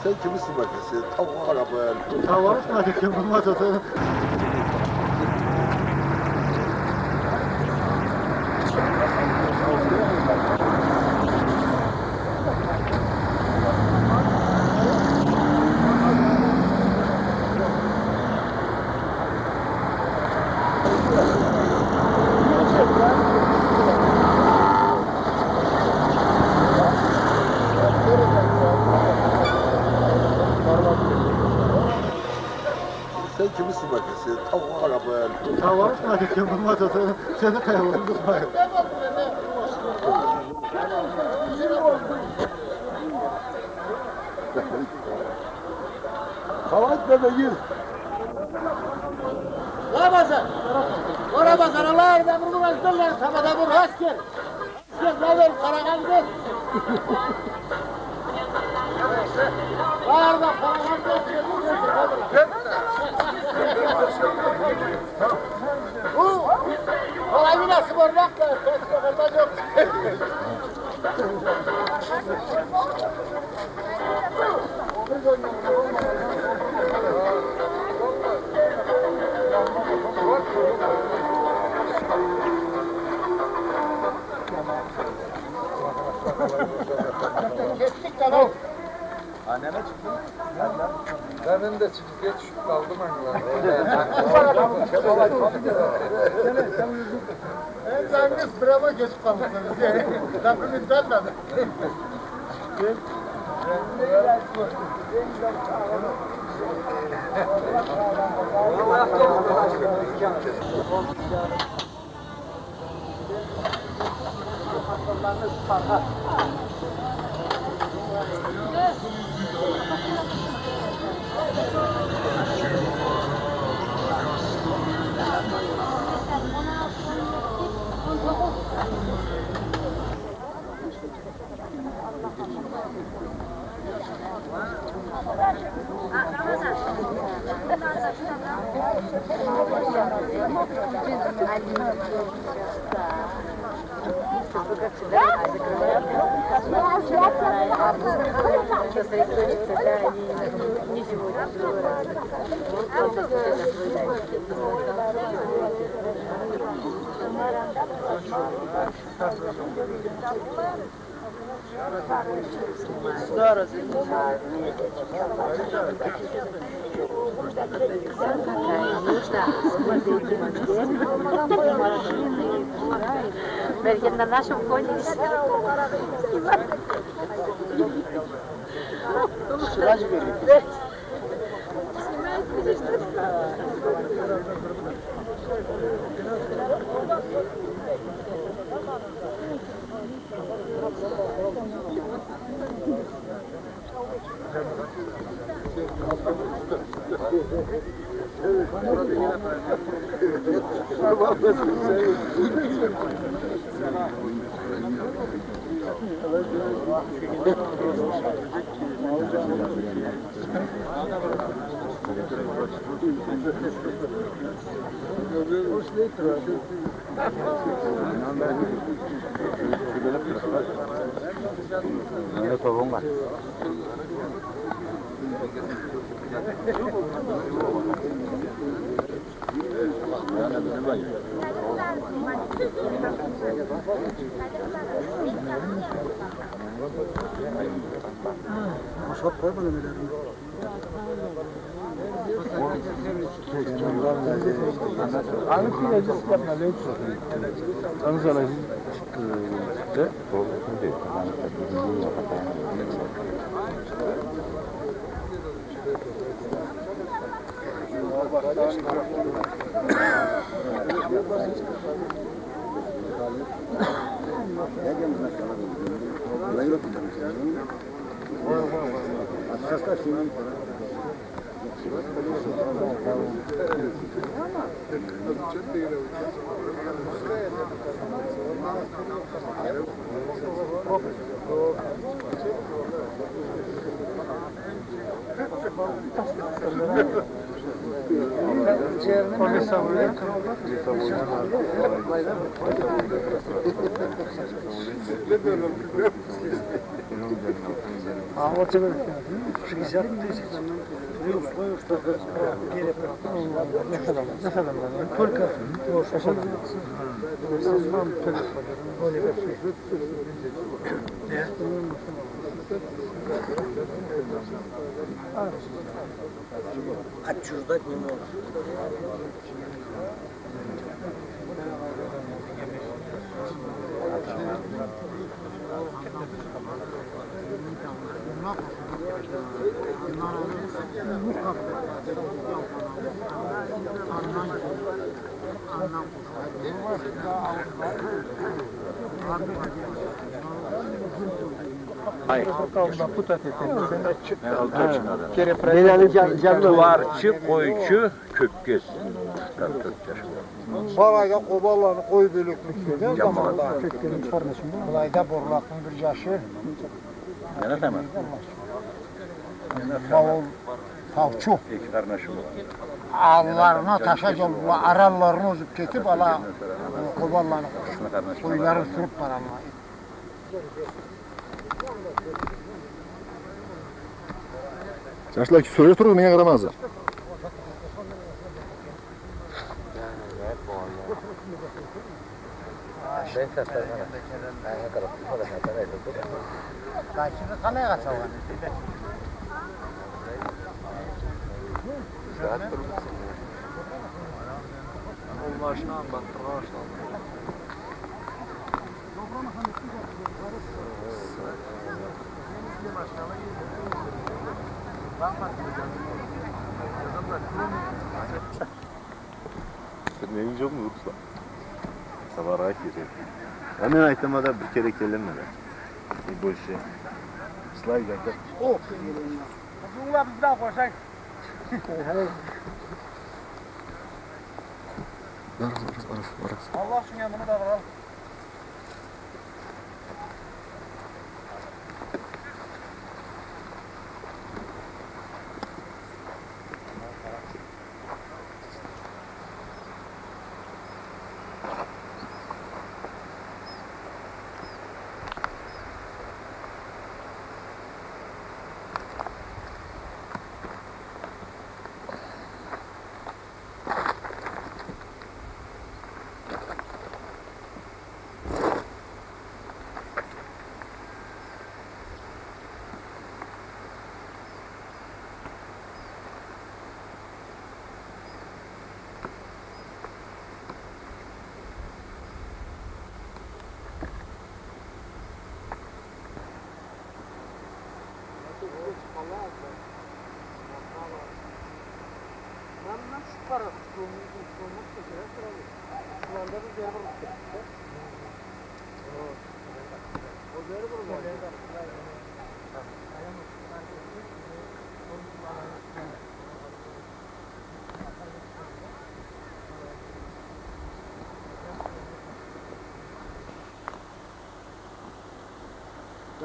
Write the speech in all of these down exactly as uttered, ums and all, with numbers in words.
Сен кимисин бла кесек? Таугъа къарап. Таугъа къарап, ким болмаса сен. Сен кимисин бла кесек? Таугъа къарап. Таугъа къарап, ким болмаса сен, сени къыялагъа къызмайым. Халат бебегиз. Рамазан! О Рамазан, Аллах да бир, бир, бир, бир, табада бир, аскер! Аскер, да бир, къарагъан бир! Бар да къарагъан бир! Бу, половинасы бар да, пятьсот жокъ. Кетдик, давай. А неме чыкъды? Да мен да чыкъгъа тюшюп къалдым анда. Энди ангыз бир ала кечип къалдыкъ бизге. Документально. Берген на нашем фоне. Бошап къойма немелерин. Аны кюлежи сыяп налей. Аны жалай. Э? А вот тебе шестьдесят тысяч. При условии, что перепродажа. Только пользоваться. Отчуждать не может. Ай. Перепроверка. Тууарчы, къойчу, кёккес. Къыркъ тёрт джашы бар. Былайда Къобанланы къой бёлекле ишлеген заманда. Былайда Борлакъны бир джашы. Ма тамам. Ма ол таучу. Эки къарнашы бар. Алларына таша джолла, аралларын озуб кетиб, ала, э, Къобанланы къойларын сюрюб баралла. Джашла, сёлешиб туругъуз, меннге къарамагъыз. Сен мени джокъму, Руслан? Сабаргъа керек. А мен айтама да, бир кере келеме да. И больше. Слайд айтып. О! Аллах ючюн, муну да алып.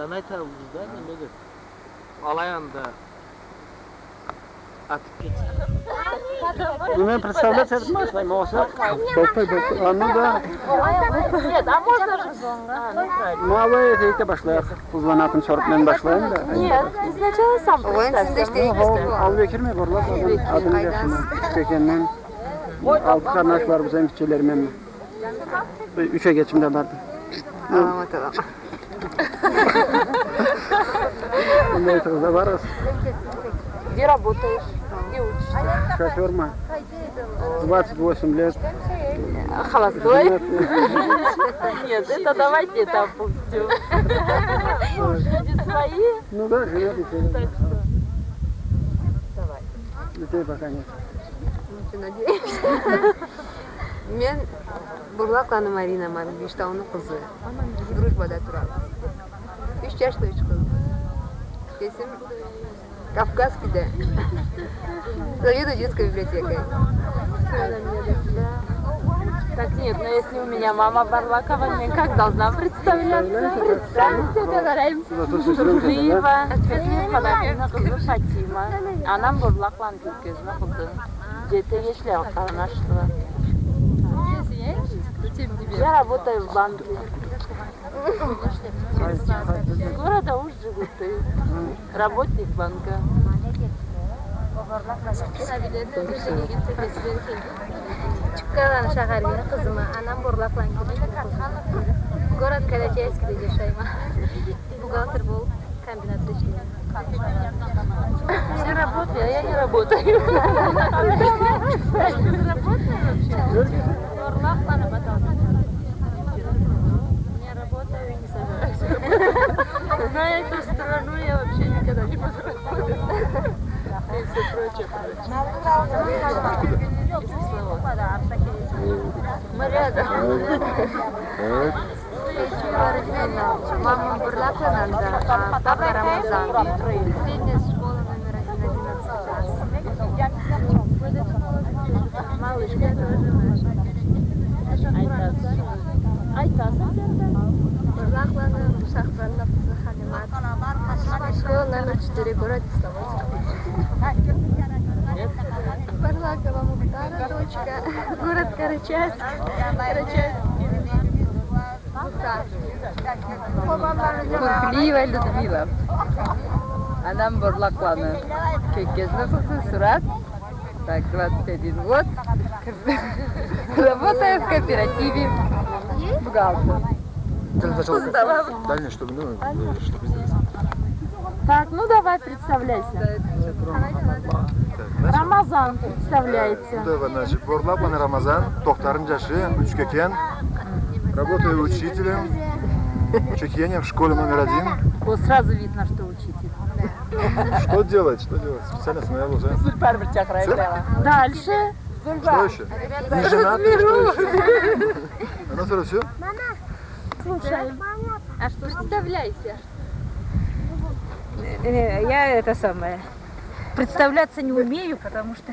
Аны айтабыз да, неме деп. Алай анда атып кетсе. Бу мен представлять этип башлайма, огъесе. Тохта, тохта. Аны да. Нет, а можно же? А, ну, правильно. Ну, алай этейик да башлайыкъ. Къызланы атын соруб мен башлайым да. Нет, ты сначала сам представься. Огъай, сен да иштейик. Огъай, Албекирме, Борлакъ, Албекир, атын, атын, айда, джашына Кёкеннен. Алты къарнаш барбыз, эм кичилери мен. Юч эгечим да барды. Аламат, аламат. Мындай айтыгъыз да барыгъыз. Где работаешь? Где учишься? Шофёрма. Двадцать восемь лет. Холостой? Женат. Нет, это давайте это опустим. Муж, люди свои. Ну да, женат. Так что давай. Детей пока нет. Ну, всё, надеемся. Мен Бурлакъланы Маринама, Бишиштауну къызы. Дружбада турабыз. Юч джашла, юч къыз. Кесим Кавказскийде. Заведую детской библиотекой. Так, нет, но если у меня мама Бурлакъ, мен как должна представляться? Представь себе, Гараим. Джурдиева Фатиманы къызы Фатима. Анам Бурлакъланы Кёккезни къызы. Джети эгечле, алты къарнашла. Я работаю в банке. Скоро да уж джюгюртю. Работник банка. Чуккаланы шахарыма, къызыма, анам Борлакъланы кёчюрюп. Город Карачаевскде джашайма. Бухгалтер болуп комбинатда ишлейме. Все работают, а я не работаю. Безработная вообще. Борлакъланы баталды. Не работаю и не собираюсь работать. На эту сторону я вообще никогда не подработаю. И всё прочее, прочее. Мы рядом. Мама Бурлакъ, анам да, а папа Рамазан. Средняя школа номер один, одиннадцатый класс. Малышка тоже наша. Айтасыз. Айтасыз, да. Бурлакъланы Шахбанна кызы Халимат. Школа номер четыре, город Кисловодск. Бурлакова Мухтара, дочка, город Карачаевск. Карачаевск. Куркулиева Людмила. Анам Борлакъланы. Кёккезни кызы Сурат. Так, двадцать один год. Работаю в кооперативе. Бухгалтер. Дальше, чтобы, ну, чтобы не забыть. Так, ну давай, представляйся. Так, значит, Рамазан представляется. Э, ну, давай, значит, Борлакъланы Рамазан, Тохтарны джашы, Учкекен. Работаю учителем, Чекиенем в школе номер один. Вот сразу видно, что учитель. Что делать, что делать? Специальность моя уже. Дальше. Что ещё? Не женат, что ещё? Она сразу всё? Слушай. А что, представляйся. Э, я это самое, представляться не умею, потому что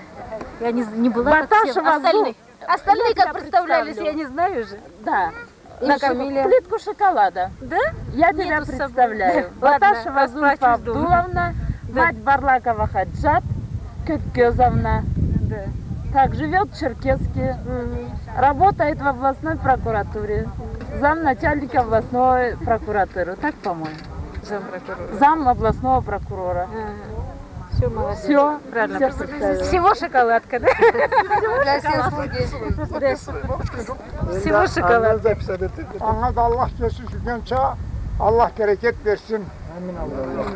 я не, не была, как все остальные. Остальные как представлялись, я не знаю же. Да. Плитку шоколада. Да? Я тебя представляю. Баташева Зульфа Абдуловна, мать Барлакова Хаджат Кёккёзовна. Да. Так, живёт в Черкесске. Мгм. Работает в областной прокуратуре. Замначальника областной прокуратуры. Так, по-моему. Зампрокурора. Зам областного прокурора. Ага. Всё, молодец. Всё, правильно представила. Всего шоколадка, да? Для всех слуги. Да. Всего шоколадка. Анга да Аллах кеси сюйгенча, Аллах берекет берсин. Амин, Аллах.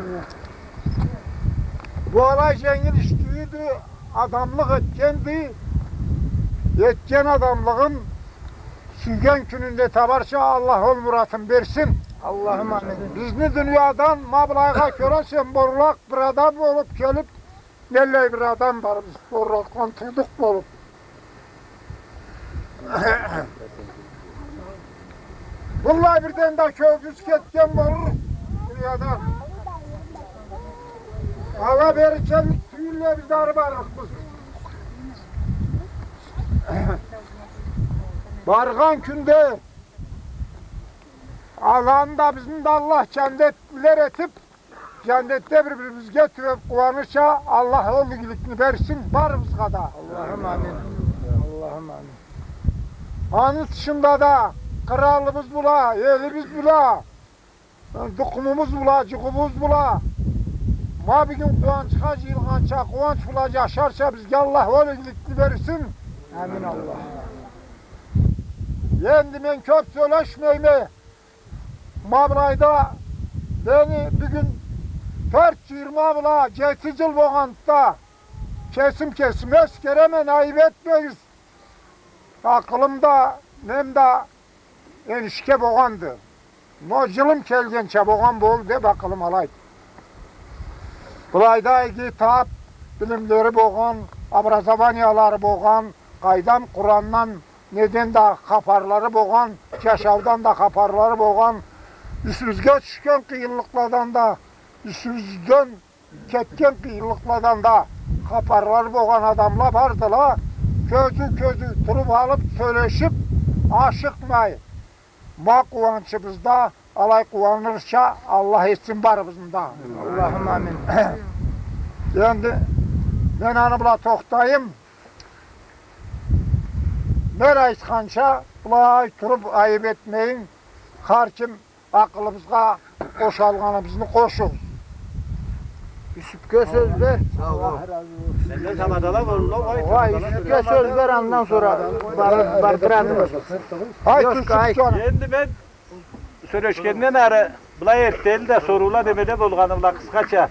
Бу алай дженгил иш тюйюлдю, адамлыкъ этгенди, этген адамлыгъын сюйген кюнюнде табарча Аллах ол муратын берсин. Аллахым амин. Бизни дуниядан ма былайгъа кёресе, Борлакъ бир адам болуп келип, неллей бир адам барбыз, Борлакъдан туудукъ болуп. Быллай бирден да кёзюбюз кетген болур дуниядан. Ала бери келлик тюйюлле биз, ары барлыкъбыз. Баргъан кюнде аланы да, бизни да Аллах джандетлиле этип, джандетде бир-бирибизге тюбеп къууанырча Аллах ол игиликни берсин барыбызгъа да. Аллахым амин. Аллахым амин. Аны тышында да къралыбыз бла, элибиз бла, тукъумубуз бла, джугъубуз бла ма бюгюн къууанчха джыйылгъанча, къууанч бла джашарча бизге Аллах ол игиликни берсин. Амин, Аллах. Энди мен кёп сёлешмейме. Ма былайда мени бюгюн тёрт джыйырма бла джети джыл болгъанда, кесим кесиме эсгереме, айып этмегиз. Акъылым да, нем да энишге болгъанды. Но джылым келгенча болгъан болду деп акъылым алайды. Былайда иги тап билимлери болгъан, образованиялары болгъан, къайдам, Къурандан, неден да хапарлары болгъан, джашаудан да хапарлары болгъан, юсюбюзге тюшген къыйынлыкъладан да, юсюбюзден кетген къыйынлыкъладан да хапарлары болгъан адамла бардыла. Кёзю-кёзю туруп алып, сёлешип, ашыкъмай, ма къууанчыбызда алай къууанырча Аллах этсин барыбызны да. Аллахым амин. Энди мен аны бла тохтайым. Мен айтханча, былай туруп айып этмейин. Хар ким Акъылыбызгъа къошалгъаныбызны къошугъуз. Юсюпге сёз бер. Сау бол. Сенден тамадала болду, вай, тамадала. Юсюпге сёз бер, андан сора бар-, бардырадым. Ай, Юсюпге, ай. Энди мен сёлешгенден ары былай эртдели да, соруула, немеле болгъаны бла къысхача.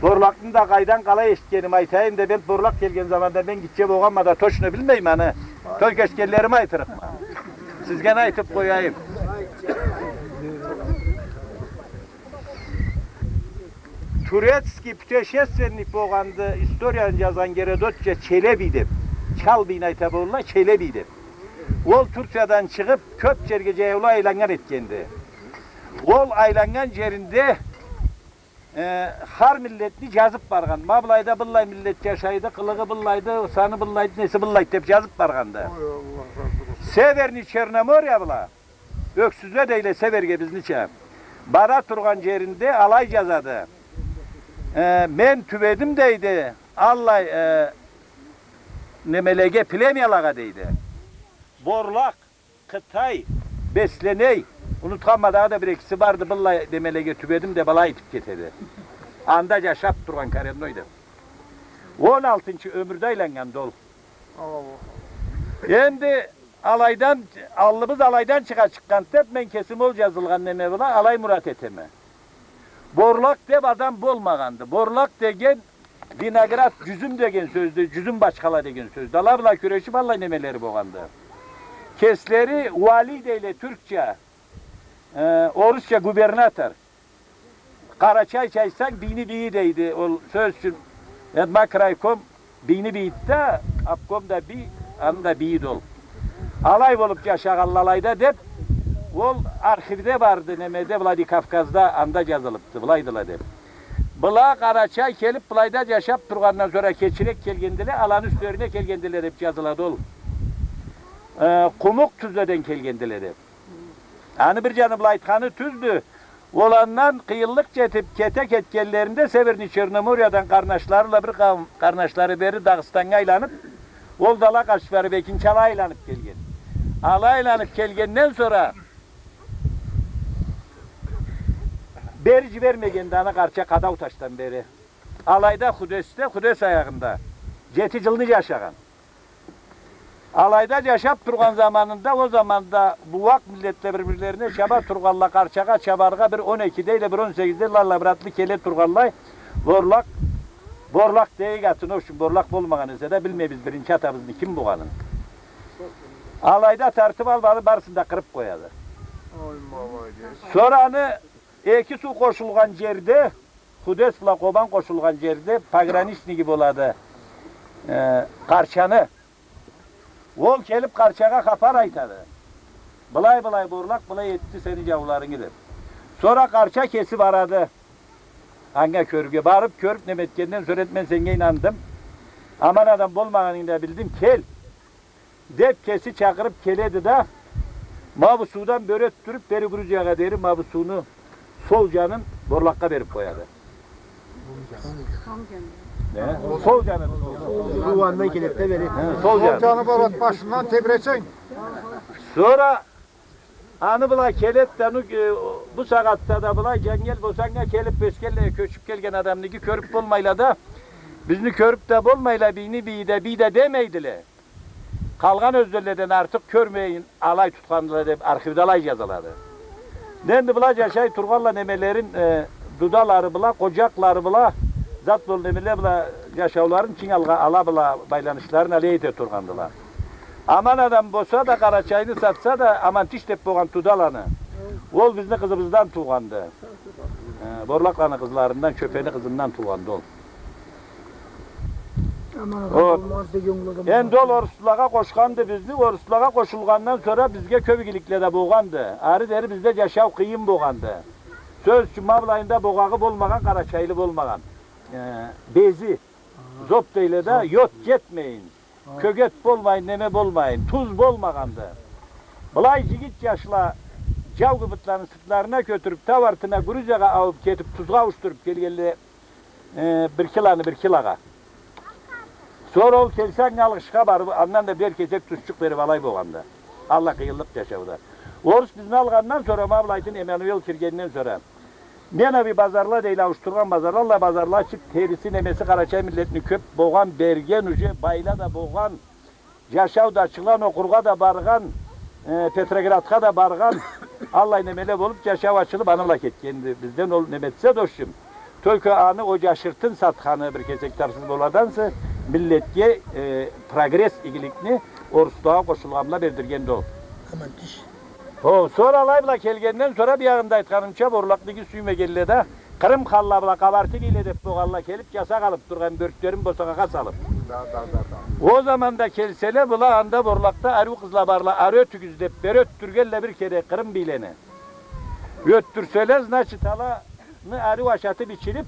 Борлакъны да къайдан къалай эшитгеними айтайым да, бел, Борлакъ келген заманда мен гитче болгъанма да, точно билмейме аны. Тёлкешгенлерими айтырыкъма. Сизге не айтып къояйым. Турецкий путешественник болгъанды, историяны джазгъан Геродотча Челеби деп. Чалбийни айта болурла, Челеби деп. Ол Турциядан чыгъып, кёп джерге джаяула айланнган этгенди. Ол айланнган джеринде э, хар миллетни джазып баргъан. Ма былайда быллай миллет джашайды, къылыгъы быллайды, саны быллайды, неси быллайды деп джазып баргъанды. Ой, Аллах разы болсун. Северный Черноморье бла, ёксюзле дейле северге, бизнича. Бара тургъан джеринде алай джазады. Э, мен тюбедим, дейди, аллай, э, немелеге, племялагъа, дейди. Борлакъ, Къытай, Бесленей, унутханма, дагъыда бир-экиси барды, быллай немелеге тюбедим деп алай айтып кетеди. Анда джашап тургъан коренной деп. Он алтынчы ёмюрде айланнганды ол. Энди алайдан, аллыбыз алайдан чыгъа чыкъгъанды деп, мен кесим ол джазылгъан неме бла алай мурат этеме. Борлакъ деп адам болмагъанды. Борлакъ деген виноград, джюзюм деген сёздю, джюзюм бачхала деген сёздю. Ала бла кюрешип, аллай немелери болгъанды. Кеслери вали дейле тюркча, э, орусча губернатор. Къарачайча айтсанг, бийни бийи дейди. Ол, сёз ючюн, э, ма крайком бийни бийиди да, обком да бий, аны да бийиди ол. Алай болуп джашагъанла алайда деп, ол архивде барды, немеде, Владикавказда, анда джазылыпды, былайдыла деп. Была Къарачай келип, былайда джашап тургъандан сора кечирек келгендиле, аланы юслерине келгендиле деп джазылады ол. Э, Къумукъ тюзледен келгендиле деп. Аны бир джаны бла айтханы тюздю. Ол андан къыйынлыкъ джетип, кете кетгенлеринде Северный Черноморьедан къарнашлары бла бир къауум къарнашлары бери Дагъыстаннга айланып, ол да ала къачып барып, экинчи алай айланып келген. Алай айланып келгенден сора бери джибермегенди аны Къарча Къадауташдан бери. Алайда Худесде, Худес аягъында джети джылны джашагъан. Алайда джашап тургъан заманында, ол заманда бу уакъ миллетле бир-бирлерине чаба тургъанла, Къарчагъа чабаргъа бир он экиде иле бир он сегизде, аллай бир атлы келе тургъанлай, Борлакъ, Борлакъ дейик атын, ол ючюн Борлакъ болмагъан эсе да, билмейбиз биринчи атабызны ким болгъанын. Алайда тартып алып, аны барысын да къырып къояды. Ой, молодец. Сора аны эки суу къошулгъан джерде, Худес бла Къобан къошулгъан джерде пограничниги болады, э, Къарчаны. Ол келип Къарчагъа хапар айтады. Былай-былай Борлакъ былай этди сени джауларынгы деп. Сора Къарча кеси барады. Анга кёрюрге барып, кёрюп, неме этгенден сора, мен сеннге ийнандым. Аман адам болмагъанынгы да билдим, кел. Деп кеси чакъырып келеди да, ма бу суудан бёре тюрюп, бери Грузиягъа дери ма бу сууну сол джанын Борлакъгъа берип къояды. Не? Сол джаны. Суу андан келеди да бери. Хы, сол джаны. Сол джаны Борот башындан тебресенг. Сора аны былай келеди да, ну, э, бу сагъатда да былай джангел босаннга келип, бескелле кёчюп келген адамныки кёрюп болмайла да, бизни кёрюп да болмайла, бийни бийи да, бий да демейдиле. Къалгъан ёзледен артыкъ кёрмейин, алай тутхандыла деп архивде алай джазылады. Энди была джашай тургъанла немелерин, э, дудалары бла, къоджакълары бла, зат бол немеле бла джашауларын, чынг алгъа ала бла байланышларын алай эте тургъандыла. Аман адам болса да, Къарачайны сатса да, Амантиш деп болгъан тудаланы. Ол бизни къызыбыздан туугъанды. Э, Борлакъланы къызларындан, Чёпени къызындан туугъанды ол. Аман адам болмаз деген уллу адам. Энди ол оруслагъа къошханды бизни, оруслагъа къошулгъандан сора бизге кёп игиликле да болгъанды. Ары дери бизде джашау къыйын болгъанды. Сёз ючюн, ма былайында богъагъы болмагъан, къарачайлы болмагъан. Э, бези, зоб дейле да, ёт джетмейин. Кёгет болмайын, неме болмайын, туз болмагъанды. Былай джигит джашла джау гыбытланы сыртларына кётюрюп, тау артына Грузиягъа ауып кетип, тузгъа ауушдуруп келгенле, э, бир киланы бир килагъа. Сора ол келсе, анга алгъышха барып, андан да бир кесек тузчукъ берип алай болгъанды. Аллай къыйынлыкъ джашауда. Орус бизни алгъандан сора, ма былайдан Эммануил киргенден сора, ненави базарла дейле, ауушдургъан базарла, аллай базарла ачып, териси, немеси къарачай миллетни кёп болгъан, берген, уже байла да болгъан, жашау да ачылгъан, окъургъа да баргъан, э, Петроградха да баргъан, аллай немеле болуп, жашау ачылып, аны бла кетгенди. Бизден ол неме этсе да, ошчум. Только аны о жашыртын сатханы бир кесек тарсыз боладансы, миллетге, э, прогресс, игиликни оруслагъа къошулгъан бла бердиргенди ол. Аман тиш. Хо, сора алай бла келгенден сора, биягъында айтханымча, борлакъны иги сюймегенле да, Къырым ханла бла Къабарты бийле деп болгъанла келип, жасакъ алып тургъан, бёрклерин босагъагъа салып. Да, да, да, да. О заманда келселе, была анда борлакъда ариу къызла барла, ары ётюгюз деп, бери ётдюргенле бир кере Къырым бийлени. Ётдюрселе, значит, аланы ариу ашатып, ичирип,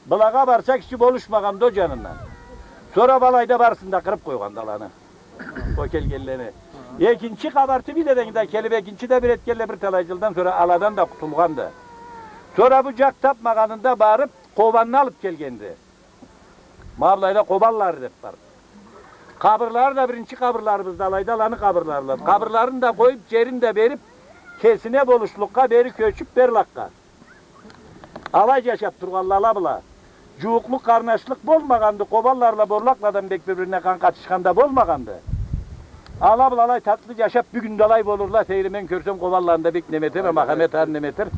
былагъа барса, киши болушмагъанды о жанындан. Сора былайда барысын да къырып къойгъанды аланы. О келгенлени. Экинчи Къабарты бийледен да келип, экинчи да бир этгенле, бир талай жылдан сора аладан да къутулгъанды. Сора бу жакъ тапмагъанында барып, Къобанны алып келгенди. Ма былайда Къобанлары деп бар. Къабырлары да биринчи къабырларыбызды алайда, аланы къабырларыла. Къабырларын да къоюп, жерин да берип, кесине болушлукъгъа бери кёчюп, берлакъгъа. Алай жашап тургъанла ала бла. Жууукълукъ, къарнашлыкъ болмагъанды, Къобанларла, борлакъладан бек бир-бирине къан къатышхан да болмагъанды. Ала бла алай татлы жашап, бюгюн да алай болурла, сейри, мен кёрсем, Къобанланы да бек неме этерме, Махамет аны неме этер,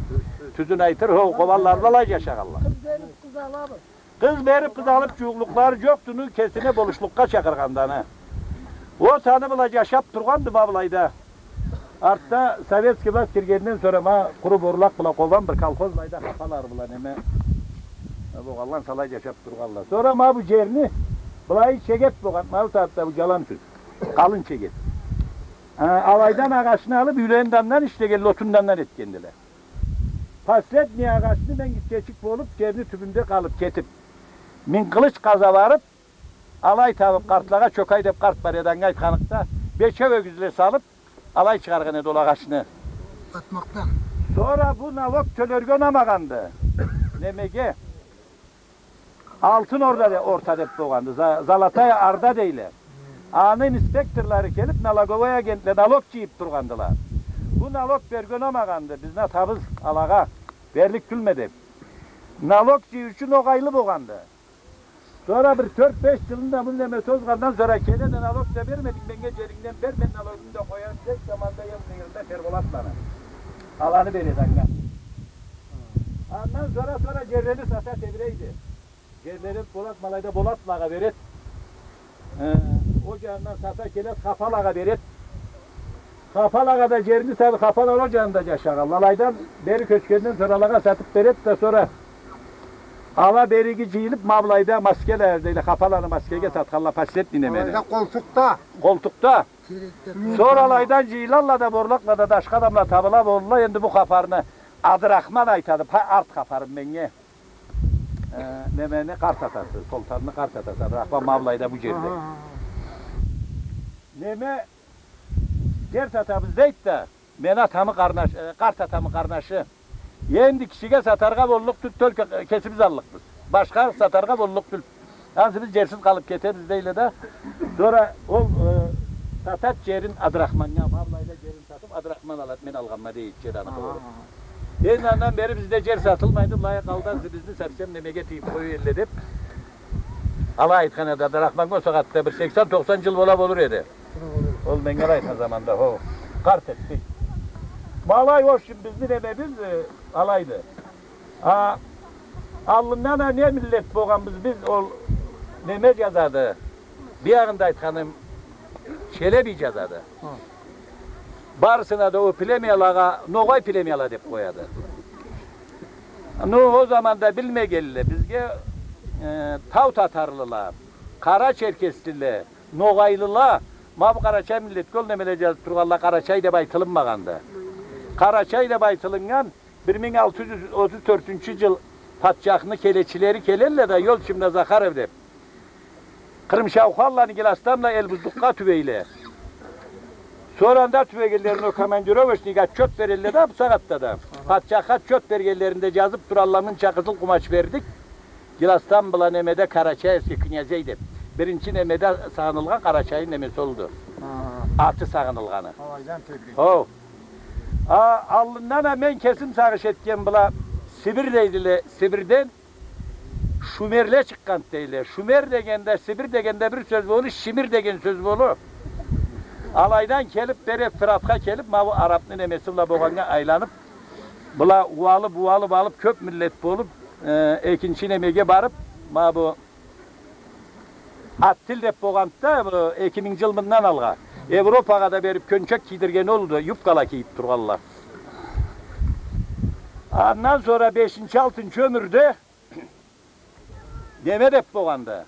тюзюн айтыр, хо, Къобанларла алай жашагъанла. Къыз берип, къыз алабыз. Къыз берип, къыз алып, жууукълукълары жокъду, ну, кесине болушлукъгъа чакъыргъанды аны. О саны бла жашап тургъанды ма былайда. Артда советский власть киргенден сора ма къуру борлакъ бла Къобан бир колхоз былайда хапалары бла неме, э, болгъанла, алай жашап тургъанла. Сора ма бу жерни былай чегет болгъан, ма бу сагъатда бу жалан сёз. Къалын чегет. Э, алайдан агъачны алып, юйлени да андан ишлегенле, отун да андан этгендиле. Последний агъачны мен гитчечик болуп, жерни тюбюнде къалып кетип, Мингкъылыч къаза барып, алай табып, къартлагъа, Чокай деп къарт бар эди, анга айтханыкъда, бече ёгюзле салып, алай чыгъаргъан эди ол агъачны. Атмакъдан. Сора бу налог тёлерге унамагъанды. Немеге? Алтын Орда де-, Орта деп болгъанды. За-, Золотая Орда дейле. Аны инспекторлары келип, налоговой агентле налог жыйып тургъандыла. Бу налог берген амагъанды, бизни атабыз алагъа берлик тюлме деп. Налог жыйыучу ногъайлы болгъанды. Сора бир тёрт-беш жылны да бу неме созгъандан сора келе да, налог да бермединг, меннге жерингден бер, мен налогуму да къоям, деп, заманда эм къыйырында Терболат бла аланы береди анга. Андан сора, сора жерлени сата тебирейди. Жерлерин Болат, ма алайда Болатлагъа берет. Э, о жанындан сата келет, Хапалагъа берет. Хапалагъа да жерни сата, Хапаланы о жанында жашагъанла. Алайдан бери кёчгенден сора алагъа сатып берет да, сора ала бериги жыйылып, ма былайда Маскеле дейле, Хапаланы Маскеге сатханла, последний немени. Алайда Къолтукъда. Къолтукъда. Сора алайдан жыйылалла да, Борлакъла да, дашха адамла табыла болурла. Энди бу хапарны Адырахман айтады, па, арт хапарым меннге. Э, немени къарт атасы, Солтанны къарт атасы, Абдрахман ма былайда бу жерде. Аха, аха. Неме, жер сатабыз дейди да, мени атамы къарнаш-, э, къарт атамы къарнашы. Энди кишиге сатаргъа боллукъ тюл, только кесибиз аллыкъбыз. Башха сатаргъа боллукъ тюл. Ансы биз жерсиз къалып кетебиз дейле да. Сора ол, э, сатат жерин Абдрахманнга, ма былайда жерин сатып, Абдрахман алат, мен алгъанма дейди жер аны. Аха, къолу. Аха. Энди андан бери бизде жер сатылмайды, былай къалды ансы бизни совсем немеге тыйып къоя элле деп. Алай айтхан эди Абдрахманнга, о сагъатда бир сексен-токъсан жыл бола болур эди. Ол меннге алай айтхан заманда, хо, къарт этди. Ма алай, в общем, бизни немебиз, э, алайды. А, аллындан а не миллет болгъанбыз биз, ол неме жазады. Биягъында айтханым, Челеби жазады. Хы. Барысына да о племялагъа ногъай племяла деп къояды. Ну, о заманда билмегенле бизге, э, тау татарлыла, къара черкеслиле, ногъайлыла, ма бу къарачай миллетге ол немеле жазып тургъанла, къарачай деп айтылынмагъанды. Къарачай деп айтылыннган, бир минг алты жюз отуз тёртюнчю жыл патчахны келечилери келелле да, ёлчумда Захаров деп. Кърымшаухалланы Гиластан бла Элбуздукъгъа тюбейле. Сора анда тюбегенлерин о командировочныйге отчёт берелле да, бу сагъатда да. Патчахха отчёт бергенлеринде жазып туралла, мынча къызыл къумач бердик. Гиластан бла немеде Карачаевский князей деп. Биринчи немеде сагъынылгъан Къарачайны немеси олду. Ха. Аты сагъынылгъаны. Алайдан тебрек. Хо. А, аллындан а мен кесим сагъыш этген, была Сибир дейдиле, Сибирден шумерле чыкъгъанды дейле. Шумер дегенде, Сибир дегенде бир сёз болур, шимир деген сёз болур. Алайдан келип, бери Фыратха келип, ма бу арабны немеси бла болгъаннга айланып, была ууалып, ууалып алып, кёп миллет болуп, э, экинчи немеге барып, ма бу Аттил деп болгъанды да, бу эки минг жыл мындан алгъа. Европагъа да берип кёнчек кийдирген олду, юбкала кийип тургъанла. Андан сора бешинчи, алтынчы ёмюрде неме деп болгъанды.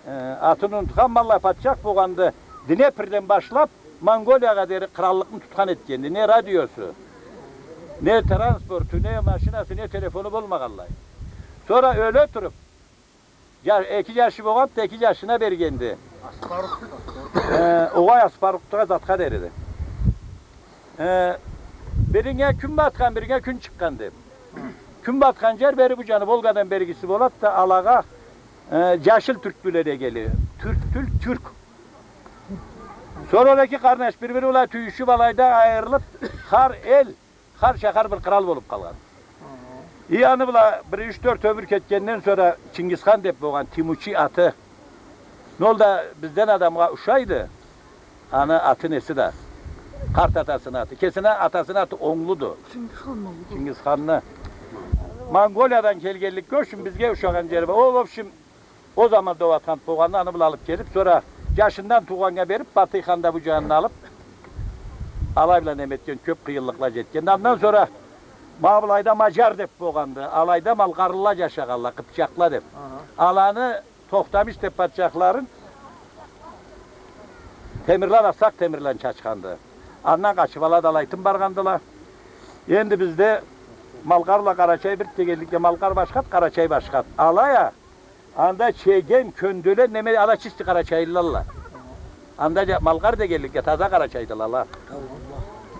Э, атын унутханма алай, патчах болгъанды. Днепрден башлап Монголиягъа дери къыраллыкъны тутхан этгенди. Не радиосу, не транспорту, не машинасы, не телефону болмагъанлай. Сора ёле туруп, жа-, эки жашы болгъанды, эки жашына бергенди. Аспарукъ, аспарукъ. Э, огъай, аспарукъ да затха дериди. Э, биринге кюн батхан, биринге кюн чыкъгъанды. Кюн батхан жер бери бу жаны Волгадан бергиси болады да, алагъа, э, жашыл тюрклюле дегенле. Тюрк тюл, тюрк. Сора ол эки къарнаш бир-бири бла тюйюшюп, алайда айырылып, хар эл, хар шахар бир къырал болуп къалгъан. И аны бла бир юч-тёрт ёмюр кетгенден сора Чингисхан деп болгъан Тимучи аты. Не ол да бизден адамгъа ушайды. Аны аты неси да. Къарт атасыны аты. Кесини атасыны аты онглуду. Чингисхан онглу. Чингисханны. Монголиядан келгенликге ючюн бизге ушагъан жери бар. Ол, в общем, ол заманда ол атхан болгъанды, аны бла алып келип, сора жашындан туугъаннга берип, Батый хан да бу жанына алып, алай бла неме этген, кёп къыйынлыкъла жетген. Андан сора ма былайда мажар деп болгъанды. Алайда малкъарлыла жашагъанла, къыпчакъла деп. Аха. Аланы Тохтамыш деп патчахларын Темирлан, Ассакъ Темирлан чачханды. Андан къачып, ала да алайтын баргъандыла. Энди бизде Малкъар бла Къарачай бир дегенликге, Малкъар башхады, Къарачай башхады. Алай а, анда Чегем, Кёнделе, неме, ала чисти къарачайлылала. Анда жа-, Малкъар дегенликге, таза къарачайдыла ала.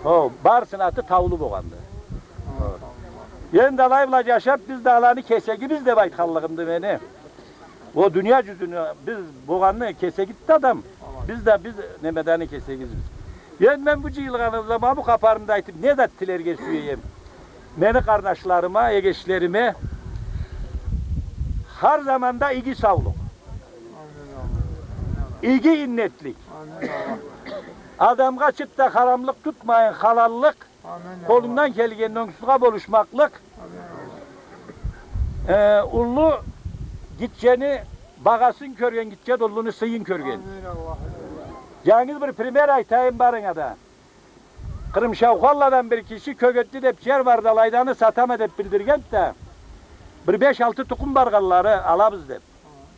Хо, барысыны аты Таулу болгъанды. Хо. Энди алай бла жашап, биз да аланы кесегибиз деп айтханлыгъымды мени. Ол дуния жюзюню биз болгъанны кесегиди адам. Биз да биз немедени кесегибизбиз. Энди мен бу жыйылгъаныбызда ма бу хапарымы да айтып, не зат тилерге сюеме? Мени къарнашларыма, эгечлериме хар заманда иги саулукъ, иги иннетлик, адамгъа чырт да харамлыкъ тутмайын, халаллыкъ, Амин. Къолундан келгенни онгсузгъа болушмакълыкъ. Амин. Э, уллу гитчени багъасын кёрген, гитче да уллуну сыйын кёрген. Амин, Аллах. Жангыз бир пример айтайым барынга да. Къырымшаухалладан бир киши Кёгетли деп жер барды, алайда аны сатама деп билдиргенди да, бир беш-алты тукъум баргъанлары, алабыз деп.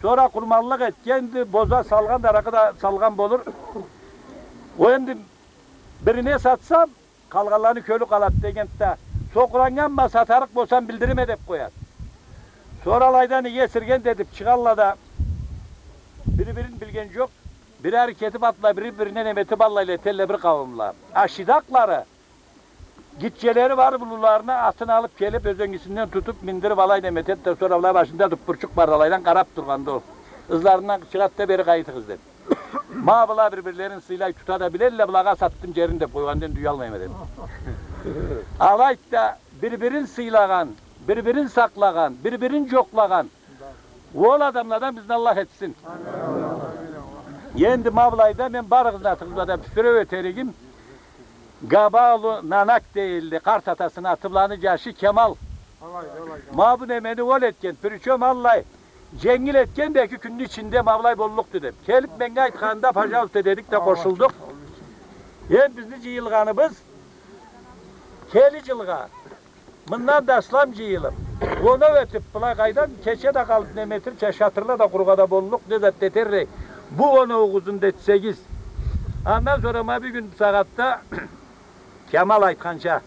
Сора къурманлыкъ этгенди, боза салгъан, аракъы да салгъан болур. Ол энди бирине сатсам, къалгъанланы кёлю къалады дегенди да, сокъураннганма, сатарыкъ болсам, билдирме деп къояды. Сора алайдан иги эсирген да этип чыгъалла да, бири-бирин билген жокъ, бири ары кетип атла, бири-бирине неме этип аллайла, этелле бир къауумла. Ашидакълары гитчелери бар, уллуларына атын алып келип, ёзенгисинден тутуп, миндирип алай неме этеди да, сора былай башында дуппурчукъ бар, алайдан къарап тургъанды ол. Ызларындан чыгъады да, бери къайтыгъыз деп. Ма была бир-бирлерин сыйлай, тута да билелле, былагъа сатдым жерин деп къойгъандан да уялмайма деп. Алайды да, бир-бирин сыйлагъан, бир-бирин сакълагъан, бир-бирин жокълагъан ол адамладан бизни Аллах этсин. Энди ма былайда мен барыгъызны атыгъызгъа да бир сёлеу этеригим, Габа улу Нанак дейилди, къарт атасыны аты, быланы жашы Кемал. Ма бу немени ол этген, причём аллай женгил этген да, эки кюнню ичинде ма былай боллукъду деп. Келип меннге айтханында, пожалуйста дедик да, къошулдукъ. Энди бизни жыйылгъаныбыз келир жылгъа, мындан да аслам жыйылып, оноу этип, былай къайдам, кече да къалып, неме этерча, шатырла да къурургъа да боллукъ, не зат да этерик. Бу оноуугъузну да этсегиз. Андан сора ма бюгюн бусагъатда Кемал айтханча,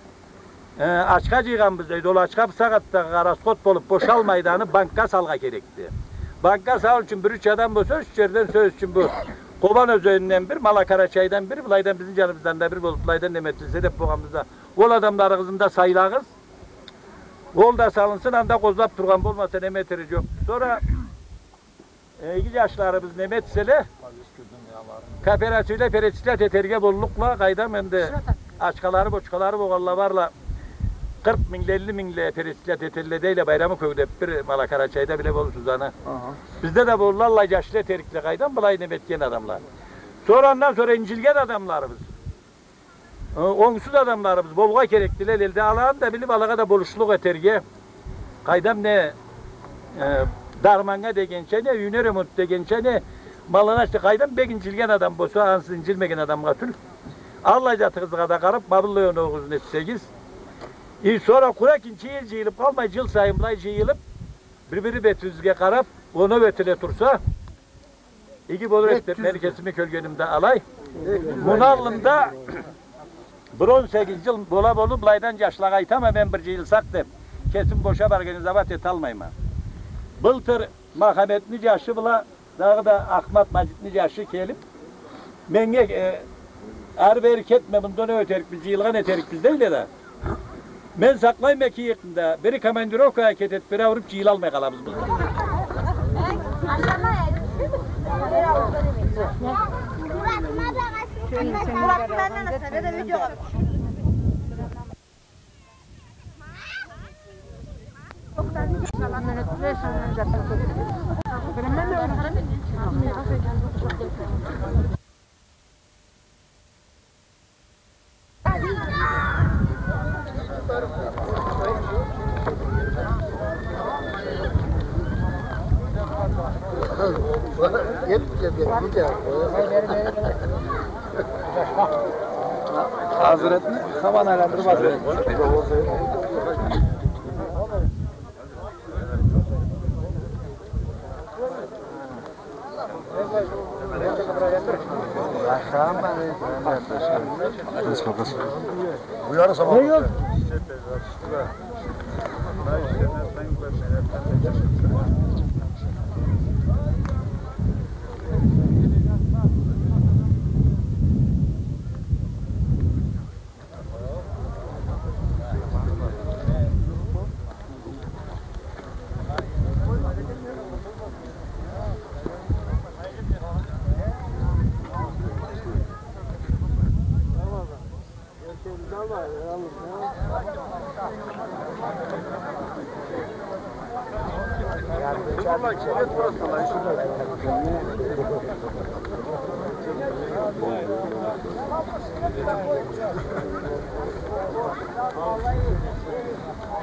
э, ачха жыйгъанбыз дейди. Ол ачха бусагъатда расход болуп бошалмайды, аны банкга салыргъа керекди. Банкга салыр ючюн бир юч адам болса, юч жерден, сёз ючюн, бу Къобан ёзенинден бир, Малакарачайдан бир, былайдан, бизни жаныбыздан да бир болуп, былайдан неме этилсе деп болгъанбыз да, ол адамларыгъызны да сайлагъыз. Ол да салынсын, анда къозлап тургъан болмаса, неме этери жокъ. Сора Э, иги жашларыбыз неме этселе, кооперативле перечислять этерге боллукъла, къайдам энди. Ачхалары, бочхалары болгъанла барла, къыркъ мингле, элли мингле перечислять этелле дейле, Байрамы Кёгдеп бир Малакарачайда, биле болурсуз аны. Аха. Бизде да болурла аллай джашла этерикле, къайдам, былай неме этген адамла. Сора, андан сора инджилген адамларыбыз, э, онгсуз адамларыбыз болургъа керекдиле элде, аланы да билип, алагъа да болушлукъ этерге. Къайдам, не, э, дарманнга дегенча, не юйюне ремонт дегенча, не малына, иште, къайдам, бек инджилген адам болса, ансыз инджилмеген адамгъа тюл. Аллай затыгъызгъа да къарап, ма быллай оноугъузну этсегиз. И сора къуру экинчи йыл джыйылып къалмай, джыл сайын былай джыйылып, бир-бири бетибизге къарап, оноу этиле турса, иги болур эди деп, мен кесими кёргенимде алай. Муну аллында бир он сегиз джыл бола болур, былайдан джашлагъа айтама мен, бир джыйылсакъ деп. Кесим бошап организовать эталмайма. Былтыр Махаметни джашы бла, дагъыда Ахмат, Маджитни джашы келип, меннге, э, ары-бери кетме, мында не этерикбиз, джыйылгъан этерикбиз дейле да. Мен сакълайма эки иекни да, бири командировкагъа кетеди, бири ауруп, джыйылалмай къалабыз былтыр. Хазретни хаман айландырып, Хазрет.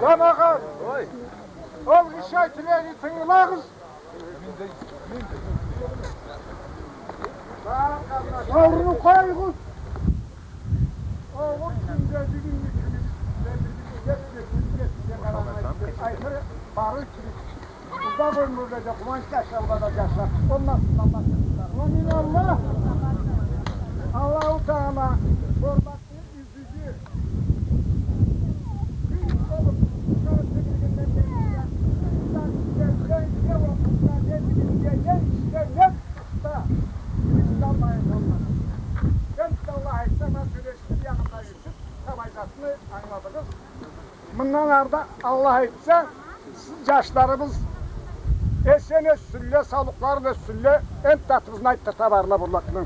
Джамагъат! Ол къыш айтылгъанны тынгылагъыз. Ауруну къоюгъуз. Огъур кюнде бюгюн кюню бизге, бизге, бизге къарагъан айтыр бары кибик. Узакъ ёмюрледе, къууанч джашауда джашап, болмасын, Аллах джашатсын. Амин, Аллах. Аллаху Тагъала Борбакъны юзюгю кюн болуп, къара тёгерегинден берди да, узакъ кюнледе, не окъуна, не билимге, не ишге, не тутхучукъгъа, ишге Аллах айталмады. Энтда Аллах айтса, ма сёлешди, биягъында Юсюп, тамай затны ангыладыгъыз. Мындан ары да, Аллах айтса, джашларыбыз эсен ёссюнле, саулукълары бла ёссюнле, энтда атыбызны айтдырта барла Борбакъны.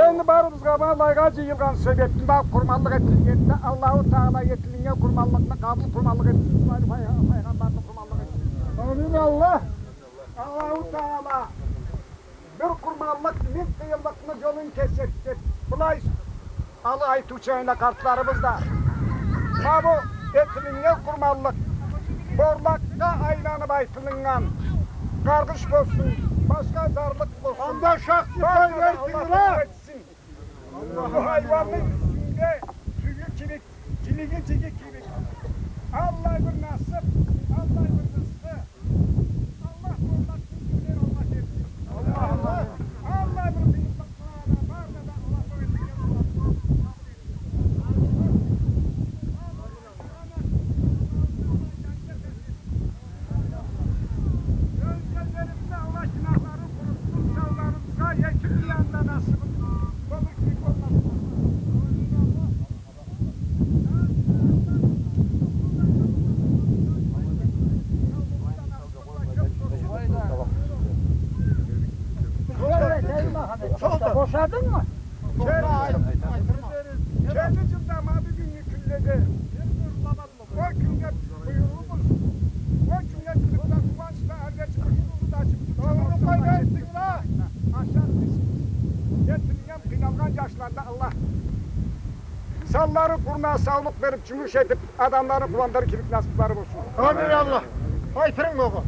Энди барыбызгъа ма былайгъа джыйылгъан себепни, ма къурманлыкъ этилгенни да, Аллаху Тагъала этилиннген къурманлыкъны къабыл къурманлыкъ этсин, Исмаил пай-, пайгъамбарны къурманлыкъ этсин. Амин, Аллах. Аллаху Тагъала бир къурманлыкъ минг къыйынлыкъны джолун кеседи деп, былай алгъа айтыучу эди къартларыбыз да. Ма бу этилиннген къурманлыкъ Борбакъгъа айланып айтылыннган, къаргъыш болсун, башха зарлыкъ болсун. Анда шахты къой, бергиле. Бу хайуанны юсюнде тюгю кибик, джилиги джиги кибик. Аллай бир насып, аллай бир рызкъы. Аллах Борбакъны юсюнден Аллах берсин. Аллах, Аллах. Аллай бир къыйынлыкъла да барда да Аллах берсин. Ёлгенлерибизни Аллах гюнахларын къурутсун, сауларыбызгъа эки дунияны да насыбын болур кибик болмасын. Бошадынгмы? Кел, кел, кел. Элли джылда ма бюгюннгю кюнледе ол кюннге буюрубуз. Ол кюннге бюгюн да къууанч да, ары чыкъышыбызны да ачыб. Догърулукъ къайда этдинг ла? Ашар биз. Этилген, къыйналгъан джашланы да Аллах санлары къурна саулукъ бериб, джумуш этиб, адамланы къууандырыр кибик насыблары болсун. Амин, Аллах. Айтырынг огъа.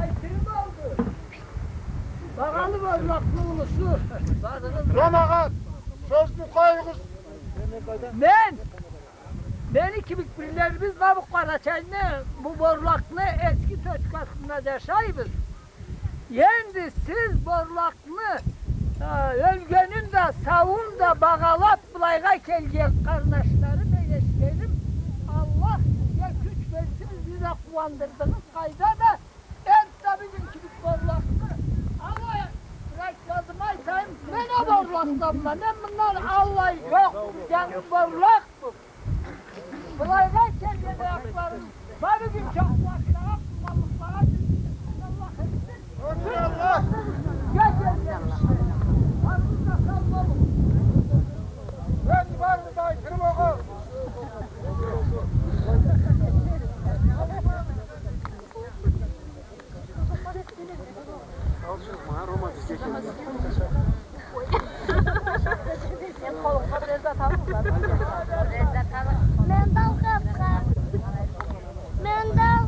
Айтырым алды. Багъалы борлакъны улусу. Джамагъат, сёзню къоюгъуз. Мен, мени кибик бирлерибиз ма бу Къарачайны, бу борлакъны эски точкасында джашайбыз. Энди сиз борлакъны, э, ёлгенин да, сауун да багъалаб, былайгъа келген къарнашларым, эгечлерим, Аллах сизге кюч берсин, бизни да къууандырдыгъыз къайда да. Энтда бизни кибик борлакъны, алай, бир айтмазымы айтайым, мен а борлакъданма, мен мындан аллай джокъ, джангы борлакъ бу. Былайгъа келген аякъларым, ма бюгюн чакълы ашлагъан къурманлыкълагъа джетсин, Аллах этсин. Джет, джет, джет. Барыгъыз да сау болугъуз. Мен барыгъызгъа айтырым огъа. Мен къолума бир зат алыгъыз. Мен да ал, къапха. Мен да ал.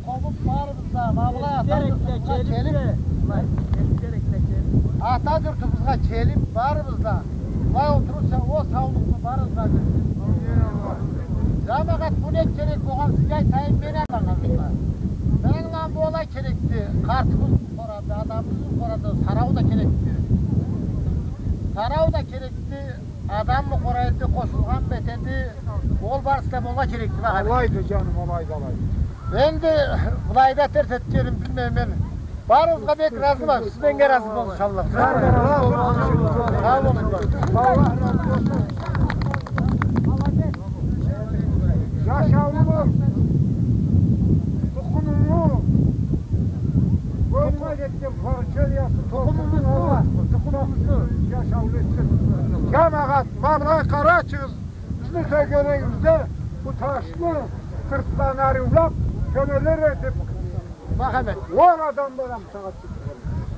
Къобуб барыбыз да, ма былай ата джуртубузгъа келиб, ата джуртубузгъа келиб, барыбыз да былай олтуруб, ол саулукъну барыбызгъа берсин. Джамагъат, бу не керек болгъан, сизге айтайым, мен ангыладым. Мен ангыладым, бу алай керекди, къартыбызны къорады, адамыбызны къорады, сарау да керекди. Сарау да керекди. Адаммы къорайды, къошулгъанмы этеди, ол барысы да болургъа керекди, багъалы. Алайды, джаным, алайды, алайды. Энди былайда терс этгеним билмейме мен. Барыгъызгъа бек разыма, сиз меннге разы болугъуз, иншаллах. Сау болугъуз. Сау болугъуз. Джашаууну, тукъумуну, тукъумуну, тукъумуну джашаулу этсин. Джамагъат, ма былай къарачыгъыз, бизни тёгерегибизде бу ташны сыртларын ариулаб, тёбелер этиб, Мухаммед, ор адамладан,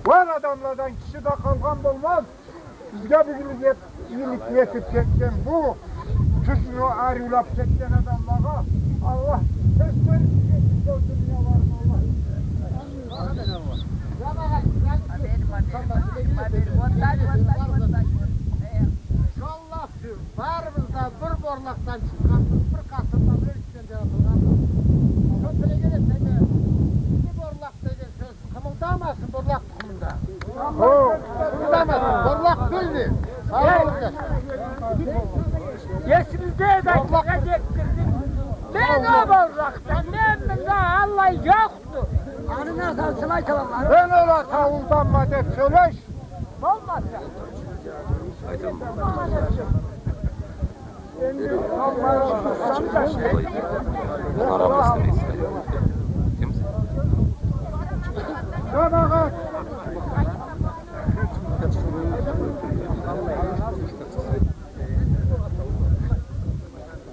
ор адамладан киши да къалгъан болмаз. Бизге бу игилик эт-, игиликни этиб кетген, бу тюзню ариулаб кетген адамлагъа Аллах кечмеклик этсин, бу дунияларын Аллах. Амин. Джамагъат, джамагъат. Джоллап джюр, барыбыз да бир борлакъдан чыкъгъанбыз, бир къатындан ёлюб джаратылгъанбыз. Кёбюрек этеме, бир борлакъ деген сёз къымылдамасын, борлакъ тукъумунда. Хо. Къымылдамасын, борлакъ тюлдю. Сау болугъуз. Эсибизде эди, айтыргъа джетдирдинг. Мен а борлакъдан, мен мында аллай джокъду. Аны насыбын айталла. Мен ол ата ауулданма деб сёлеш. Болмаса.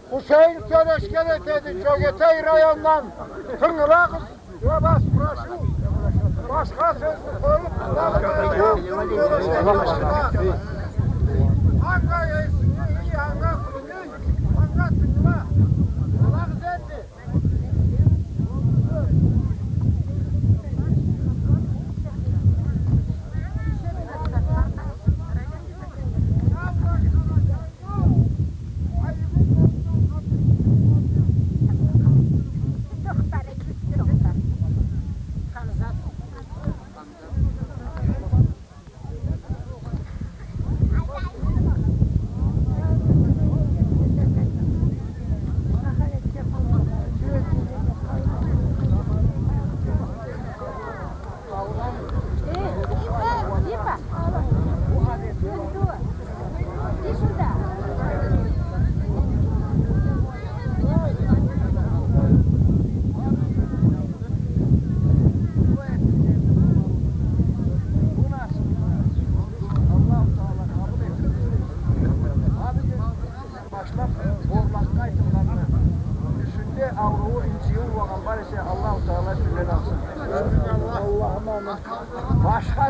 Хусейин сёлешген этеди, Джёгетей районундан. Тынгылагъыз. Я вас прошу, башха сёзню къоюб, анга эсинги, анга сюйюнг, анга тынгыла. Алагъыз энди.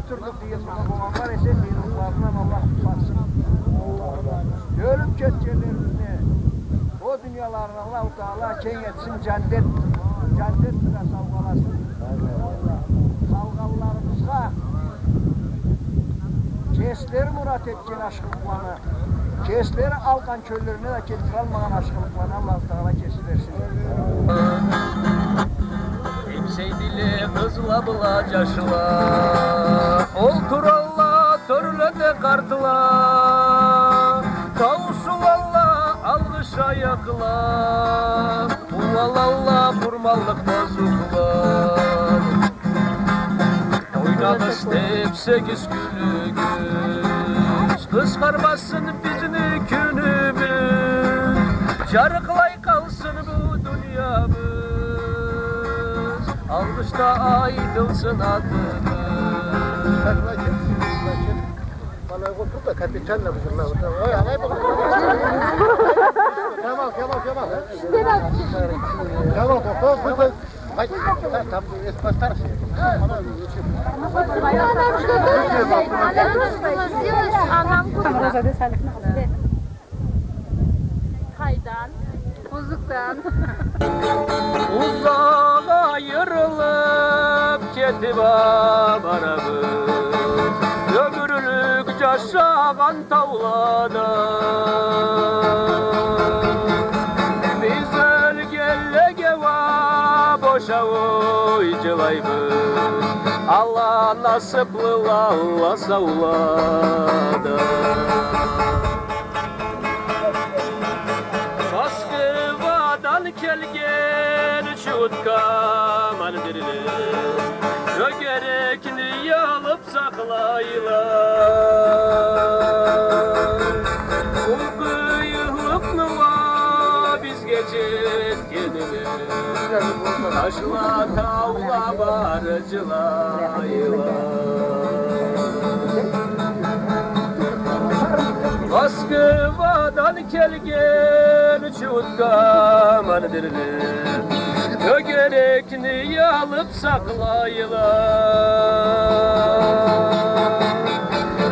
Тюрлю деген сора болгъанлар эсе, сыйынлыкъларындан Аллах къутхарсын. Ёлюп кетгенлерибизни о дунияларына Аллаху Таала кенг этсин, жаннет, жаннет бла саугъаласын. Къалгъанларыбызгъа кеслери мурат этген ашхылыкъланы, кеслери алгъан кёллерине да келтиралмагъан ашхылыкъланы Аллаху Таала кеси берсин. Эмсейдиле къызла бла жашла, олтуралла тёрледе къартла, таусулалла алгъыш аякъла, къууалалла къурманлыкъ базукъла. Ойнагъыз, тепсегиз, кюлюгюз, къысхармасын бизни кюнюбюз, жарыкълай къалсын бу дуниябыз, алгъышда айтылсын атыбыз. Значит, значит, ма былай къой, тур да, капитально бу жырла. Ой, алай болду. Камал, Камал, Камал. Камал, тохта, бу да. Ай, там, там, это постарше. Там Роза, да, Салих, на. Къайдан? Узукъдан. Узакъ айырылып кетип а барабыз. Ёмюрлюк жашагъан таулада. Биз ёлгенлеге уа бошауй жылайбыз. Алла насыплыла, Алла саулада. Москвадан келген учут командирле тёгерекни алып сакълайла. Бу къыйынлыкъны уа бизге жетгенле ташла, таула бары жылайла. Москвадан келген учут командирле тёгерекни алып сакълайла.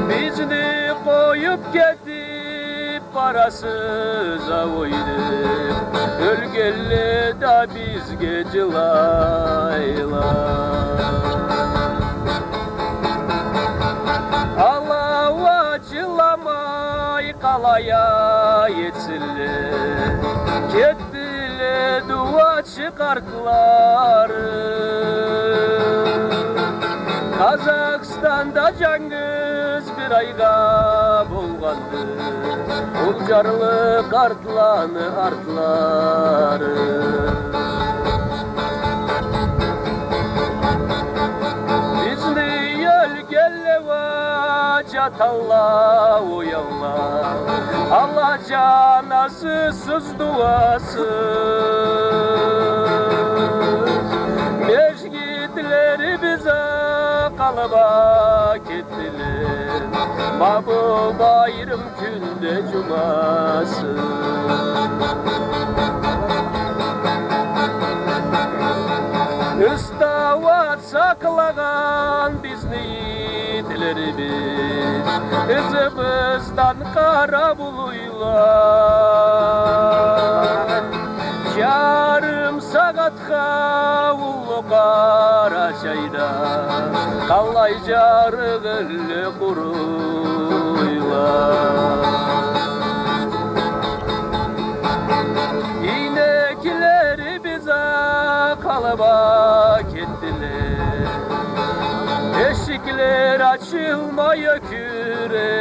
Бизни къоюп кетип барасыз а, ойдуп, ёлгенле да бизге жылайла. Ала уа жыламай къалай а этсинле, кетдиле дуачы къартлары. Къазахстанда жангыз бир айгъа болгъанды ол жарлы къартланы артлары. Бизни ёлгенле уа жаталла, уялла, ала жаназысыз, дуасыз. Межгитлерибиз а къалып а кетдиле ма бу байрам кюнде жумасыз. Ыстауат сакълагъан бизни итлерибиз ызыбыздан къарап улуйла. Жарым сагъатха уллу Къарачайда къалай жарыкълы къуруйла. Ийнеклерибиз а къалып а кетдиле, эшиклер ачылмай ёкюре.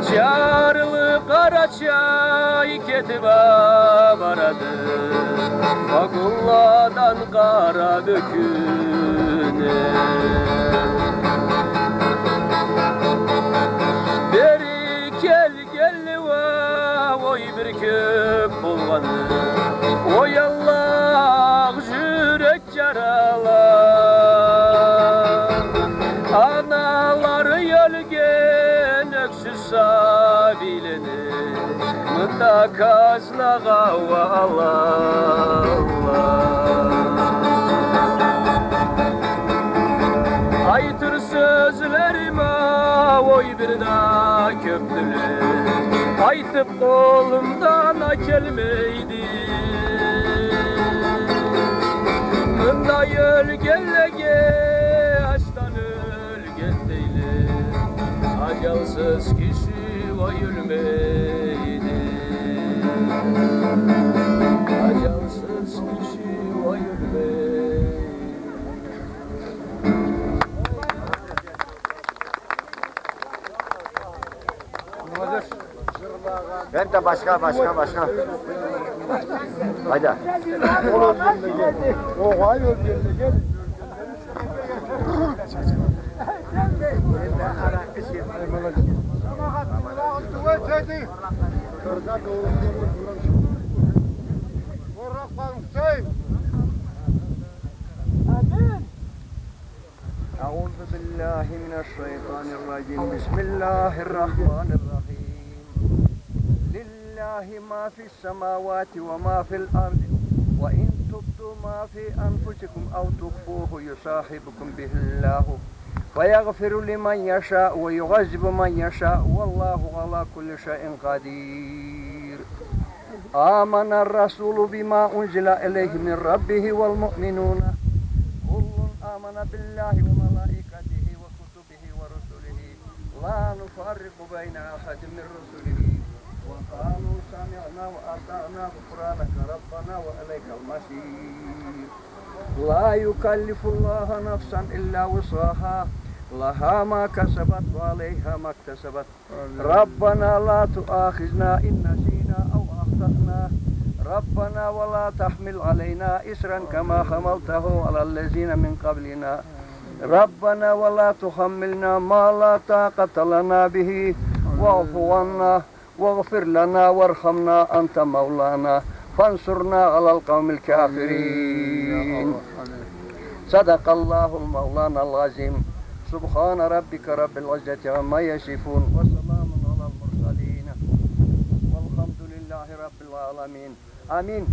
Жарлы Къарачай кетип а барады, вагонладан къарап ёкюне. Бери келгенли уа ой бир кёп болгъанды. Ой, Аллах, жюрек жарала. Аналары ёлген ёксюз сабийлени мында казнагъа уа алалла. Да кёпдюле, айтып къолумдан а келмейди. Мындай ёлгенлеге ачдан ёлген дейле, ажалсыз киши уа ёлмейди. Ажалсыз киши уа ёлмейди. Энди башха, башха, башха. Хайда. Ол ёлген деген, огъай ёлген деген. Амин. أعوذ بالله من الشيطان الرجيم. بسم الله الرحمن الرحيم. لله ما في السماوات وما في الأرض، وإن تبدوا ما في أنفسكم أو تخفوه يحاسبكم به الله، فيغفر لمن يشاء ويعذب من يشاء، والله على كل شيء قدير. آمن الرسول بما أنزل إليه من ربه والمؤمنون، كل آمن بالله وملائكته وكتبه ورسله، لا نفرق بين أحد من رسله، وقالوا سمعنا وأطعنا غفرانك ربنا وإليك المصير. لا يكلف الله نفسا إلا وسعها، لها ما كسبت وعليها ما اكتسبت. ربنا لا تؤاخذنا إن نسينا أو أخطأنا. ربنا ولا تحمل علينا إصرا كما حملته على الذين من قبلنا. ربنا ولا تحملنا ما لا طاقة لنا به واعف عنا واغفر لنا وارحمنا أنت مولانا فانصرنا على القوم الكافرين. صدق الله مولانا العظيم. سبحان ربك رب العزة عما يصفون وسلام على المرسلين والحمد لله رب العالمين. آمين.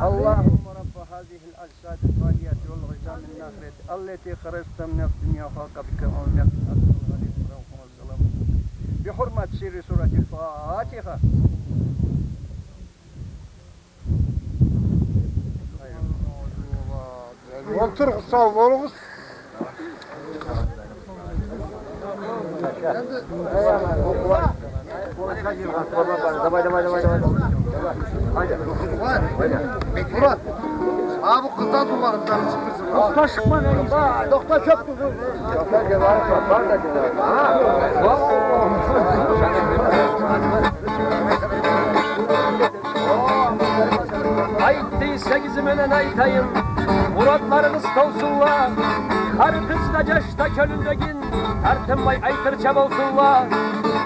اللهم رب هذه الأجساد الفانية والعظام الناخرة التي خرجت من الدنيا خلقا بك ومن الأرض الغني والسلام. بحرمة سر سورة الفاتحة. Олтуругъуз, сау болугъуз. Давай, давай, давай, давай. Хайда. Мурат, а бу къыздан турмагъыз, чыкъмайсыз. Тохта, чыкъма, мен. Тохта, чёп тур. Тохта, бар да, бар да. Айтды, сегизи менен айтайым, муратларыгъыз толсунла. Хар къыз да, джаш да кёлюндегин тартынмай айтырча болсунла.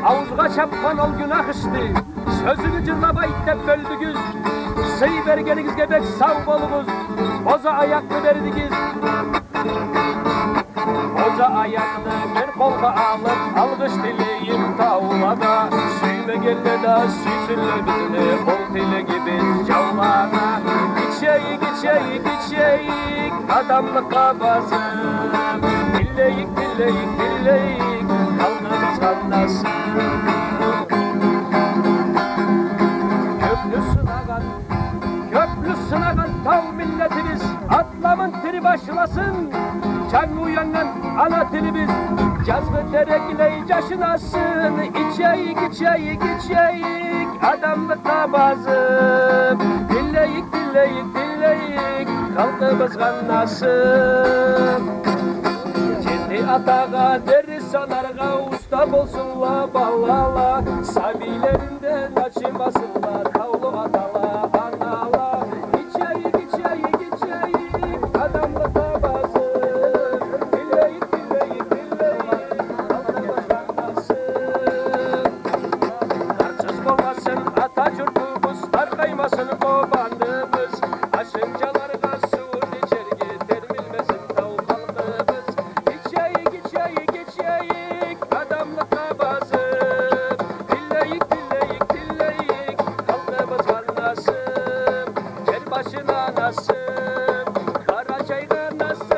Ауузгъа чапхан ол гюнах ишди. Сёзюню джырлап айт деп бёлдюгюз. Сый бергенигизге бек сау болугъуз. Оза аякъны бердигиз. Оза аякъны мен къолгъа алып, алгъыш тилейим таулагъа. Сюймегенле да сюйсюнле бизни, ол тилегибиз джаулагъа. Ичейик, ичейик, ичейик, адамлыкъгъа базып. Тиллейик, тиллейик, тиллейик, халкъыбызгъа насып. Кёпню сынагъан, кёпню сынагъан тау миллетибиз, атламын тири башласын, джангы уяннган ана тилибиз, джазгъы тереклей джашнасын. Ичейик, ичейик, ичейик, адамлыкъгъа базып, тиллейик, тиллейик, тиллейик, халкъыбызгъа насып. Джети атагъа дери санаргъа уста болсунла балала, сабийлеринден ачымасынла таулу атала, анала. Ичейик, ичейик, ичейик, адамлыкъгъа базып, тиллейик, тиллейик, тиллейик, халкъыбызгъа насып. Дарсыз болмасын ата джуртубуз, таркъаймасын Къобаныбыз, ашынчаларгъа сууун ичерге тер билмесин тау халкъыбыз. Ичейик, ичейик, ичейик, адамлыкъгъа базып, тиллейик, тиллейик, тиллейик, халкъыбызгъа насып, джер башына насып, Къарачайгъа насып.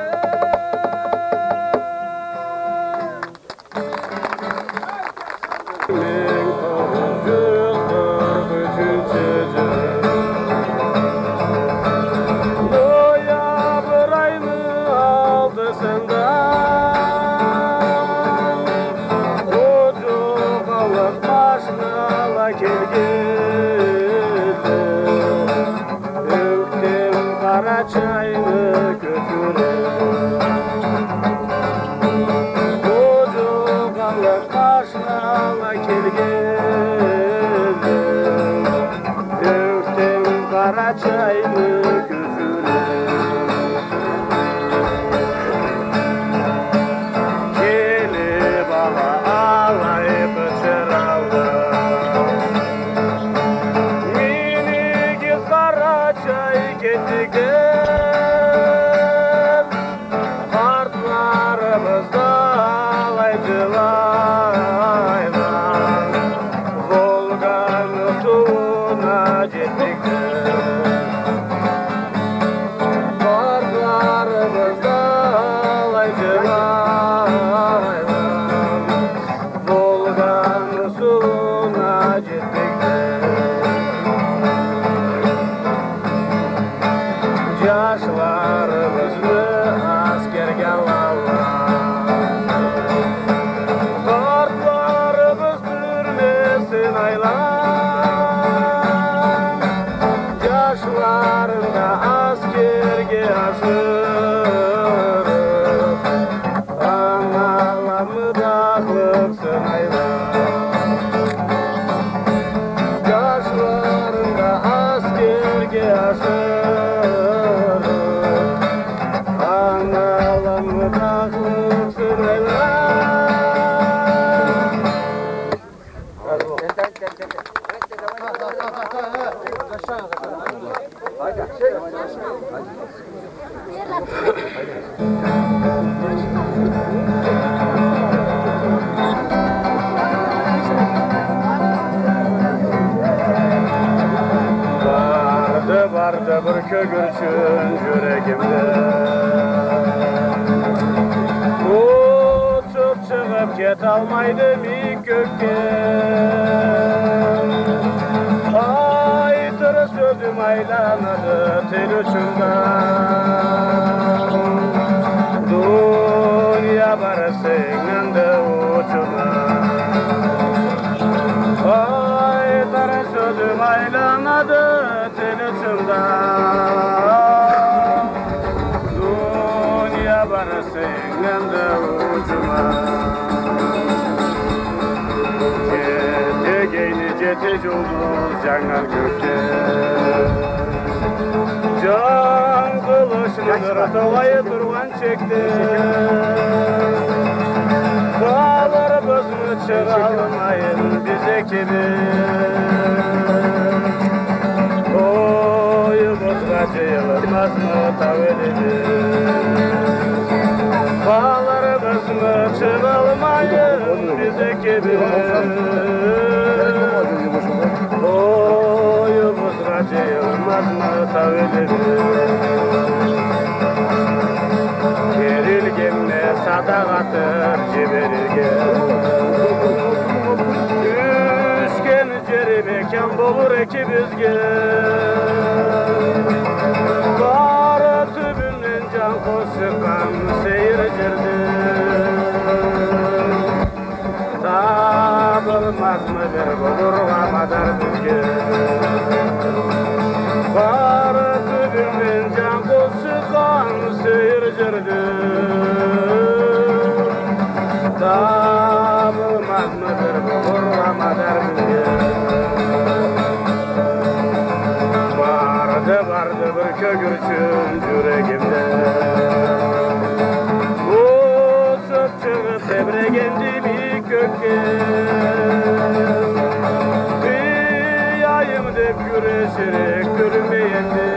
Къарачайны кюзюне келип ала алай къычыралла. Минигиз, Къарачай кетдик деп, къартларыбыз да алай джылайла. Волганы сууна джетдик деп, къартларыбыз да алай джылайла. Волганы сууна джетдик деп, джашларыбызны аскерге алалла. Къартларыбыз тюрмесин айлай, джашларын да аскерге ашырып, аналамы дахлыкъсын айлай. Джашларын да аскерге ашырып, аналамы дахлыкъсын айлай. Барды, барды бир кёгюрчюн джюрегимде. Учуп чыгъып кеталмайды мийик кёкге. Айтыр сёзюм айланады тил учунда. Дуния бары сеннге да учуна. Айтыр сёзюм айланады тил учунда. Дуния бары сеннге да учуна. Джети гейни, джети джулдуз джаннган кёкде. Джангылычны нуру толайы тургъан чекде. Къалырбызмы чыгъалмайын биз экибиз? Тоюбузгъа джыйылмазмы тау элибиз? Къалырбызмы чыгъалмайын биз экибиз? Тоюбузгъа джыйылмазмы тау элибиз? Берилгенме садакъа атып джиберирге. Тюшген джери мекан болур экибизге. Бары тюбюнден джанкъоз чыкъгъан сейир джерде. Табылмазмы бир болургъа мадар бизге? Бары тюбюнден джанкъоз чыкъгъан сейир джерде. Табылмазмы бир болургъа мадар бизге? Барды, барды бир кёгюрчюн джюрегимде. Учуп чыгъып тебрегенди мийик кёкге. Тыяйым деп кюреширик тюрмейинди.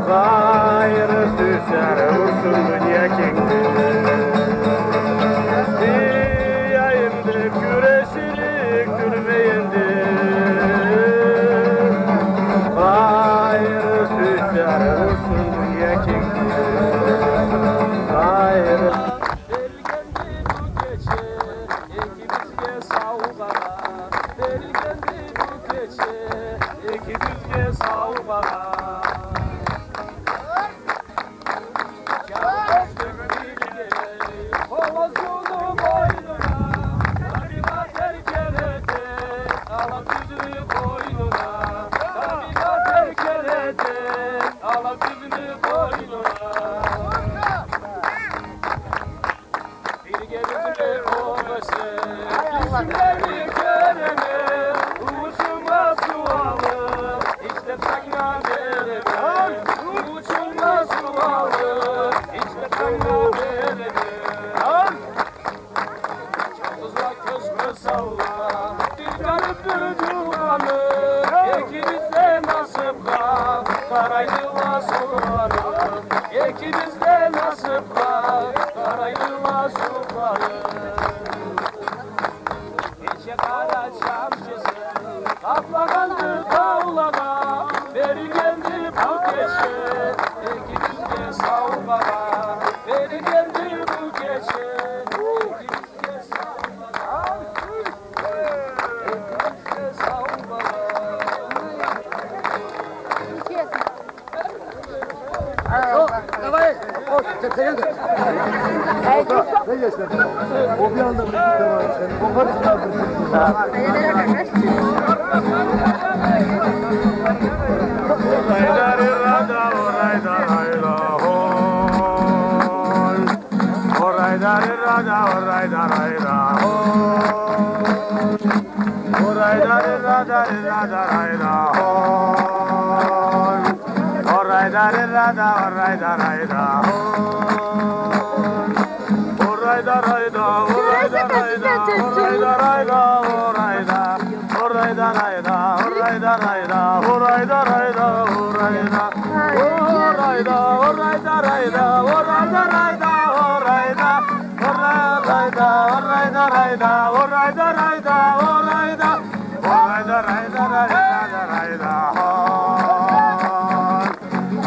Къайры сюйсе ары урсун дуния кенгди. Тыяйым деп кюреширик тюрмейинди. Къайры сюйсе ары урсун дуния кенгди. Къайры. Берилгенди бу кече экибизге саугъагъа, берилгенди бу кече экибизге саугъагъа. Джангыз бир билгей, къобузуну бойнуна, табигъат эркелете, алып бизни къойнуна, табигъат эркелете, алып бизни къойнуна. Биргебизни къобузу, кишилени кёреме, уучума суу алып. Экибизге насыб бар, къарайдыла султаным. Кече къара чамчысын къаплагъанды таулагъа, бергенди бу кече экибизге саугъагъа, бергенди бу кече экибизге саугъагъа, экибизге саугъагъа. Давай, хош, тепсегенди. О, бир анда бир китабы бар. Сен бохар китабы бир. Орайда, рирада, орайда, райда, хой. Орайда, рирада, орайда, райда, хой. Орайда, рирада, рирада, райда, хой. Орайда, рирада, орайда, райда, хой. Орайда, райда, орайда, райда, орайда, райда, орайда. Орайда, райда, орайда, райда, орайда, райда, орайда. Орайда, орайда, райда, орайда, райда, орайда. Орайда, орайда, райда, орайда, райда, орайда. Орайда, райда, райда, райда, хой.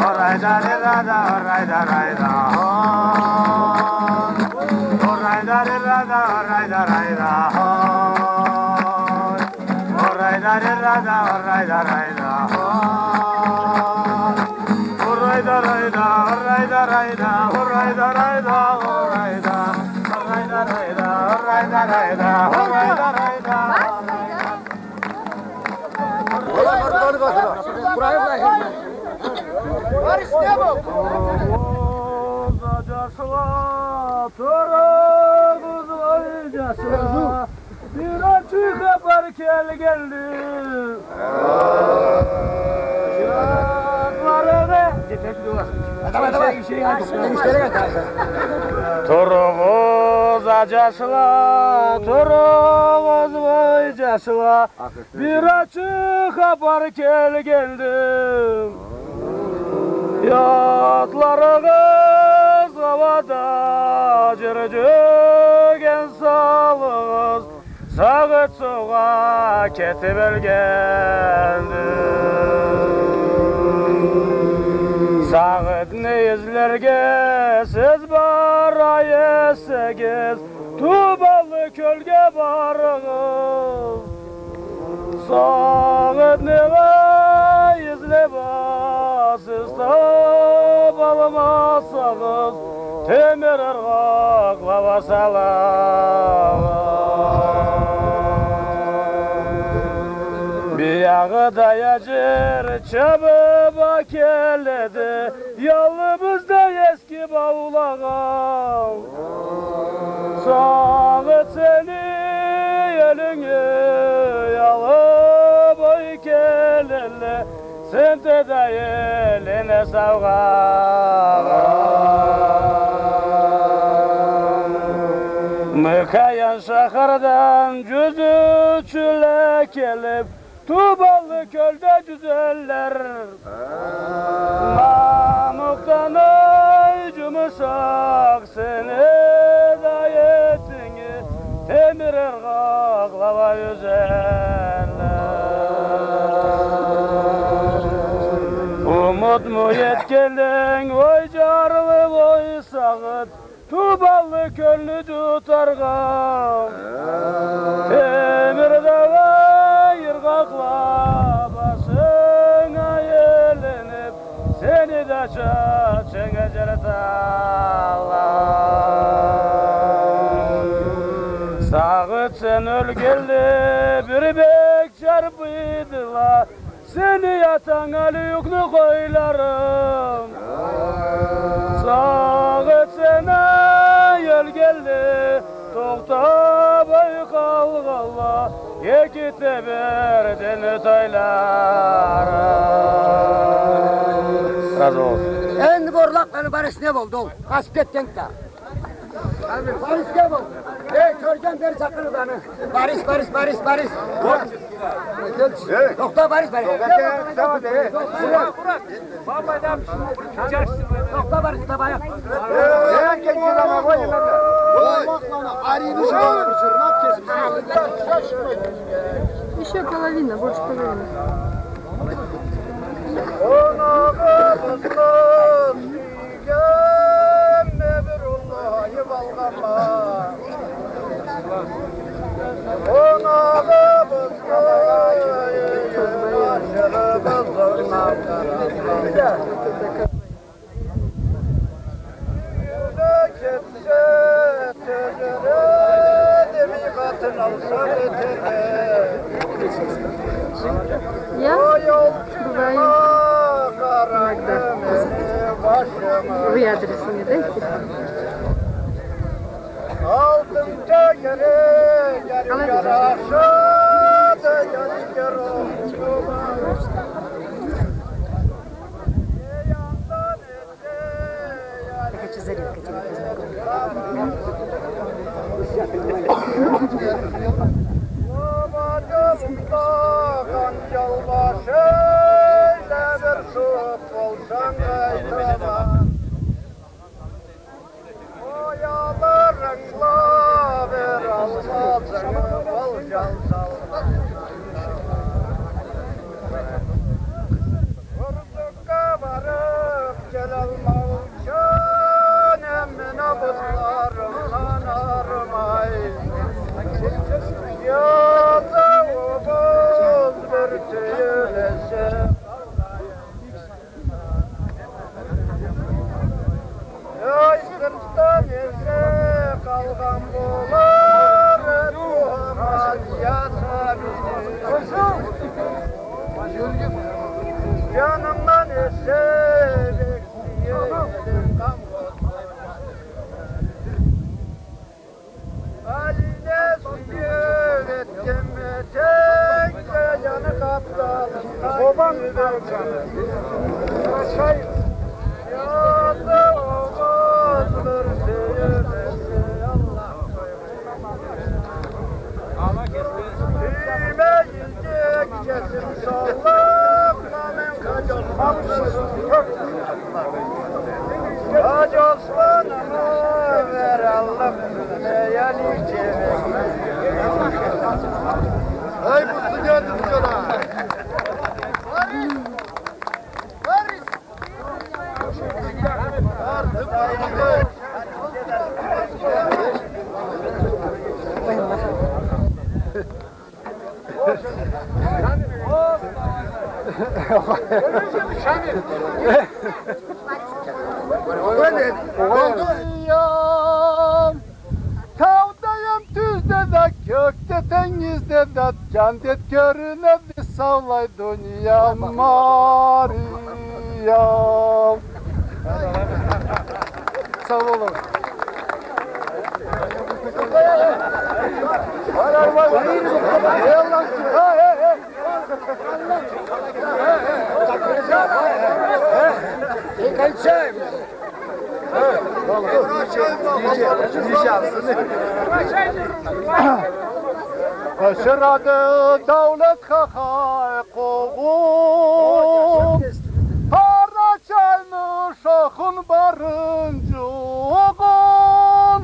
Орайда, рирада, орайда, райда, хой. Орайда, рирада, орайда, райда, хой. Орайда, рирада, орайда, райда, хой. Орайда, райда, орайда, райда, орайда, райда, орайда. Орайда, райда, орайда, райда, орайда, райда. Торугъуз, джашла, торугъуз, ой, джашла. Бир ачы хапар келгенди. Торугъуз, а, джашла, торугъуз, ой, джашла. Бир ачы хапар келгенди. Ятларыгъыз ауада, джюрюген салыгъыз, Сагъыт суугъа кетиб ёлгенди. Сагъытны излерге сиз бара эсегиз, Тубаллы кёлге барыгъыз. Сагъытны излеб а сиз табалмасагъыз, темир ыргъакъла салыгъыз. Биягъыда джыр чабыб а келеди, ялыбыз да эс Ки баулагъа. Сагъыт сени элинге алыб ой келелле, сен да элинге саугъагъа. Мыкаян шахардан джюзюучюле келиб, Тубаллы кёлде джюзелле. Мамукъдан ай джумушакъ сени да этинги, темир ыргъакъла юзелле. Умутму этгендинг, ой джарлы, ой Сагъыт, Тубаллы кёлню джутаргъа. Темир дагъа ыргъакъла башынга элиниб, сени да чачынга джырталла. Сагъыт, сен ёлгенле бир бек чарпыйдыла. Сени атанг Алиюкню къойлары. Сагъыт, сен ёлгенле тохтабай къалгъалла, эки тебердени тойлары. Разы болсун. Энди борлакъланы Борис не болду ол? Къачыб кетгенди да. Борис не болду? Эй, кёрген бери чакъырыгъыз аны. Борис, Борис, Борис, Борис. Тохта, Борис, Борис. Тохта, Борис, табайыкъ. Ещё половина, больше половины. Къонагъыбызны сюйгенме бир уллу айыб алгъанма. Къонагъыбызны ашырыбыз ондан къарасам. Юйюне кетсе, тёлюре дебий къатын алсам этерме. Я? Ой, ол бывает. Иногда. Вы адрес мне дайте. Алтын тёгерек, ярашады, яни герой. Я хочу зарядка тебе познакомить. Урзукъгъа барыб келалмаучан, эмин абытларымдан арымай. Языуубуз бир тюйюл эсе. Ой, сыртдан эсе къалгъан болур эди бу амалият. Джанымдан эсе бек сюе эдим къамгъотланы. Алине сюйюб этгенме тенг да, джаны къабдалын къайдам. Языуубуз бир сюймесе, Аллах къойгъан. Сюймейин. Хаджи Османны вераллыкъ. Эй, бу студент, сора. Дуниям, тауда эм тюзде да, кёкде, тенгизде да, джандет кёрюнеди саулай дуниям, Мариям. Сау болугъуз. Къычырады Даулет хахай къугъун, Къарачайны шохун барын джугъун.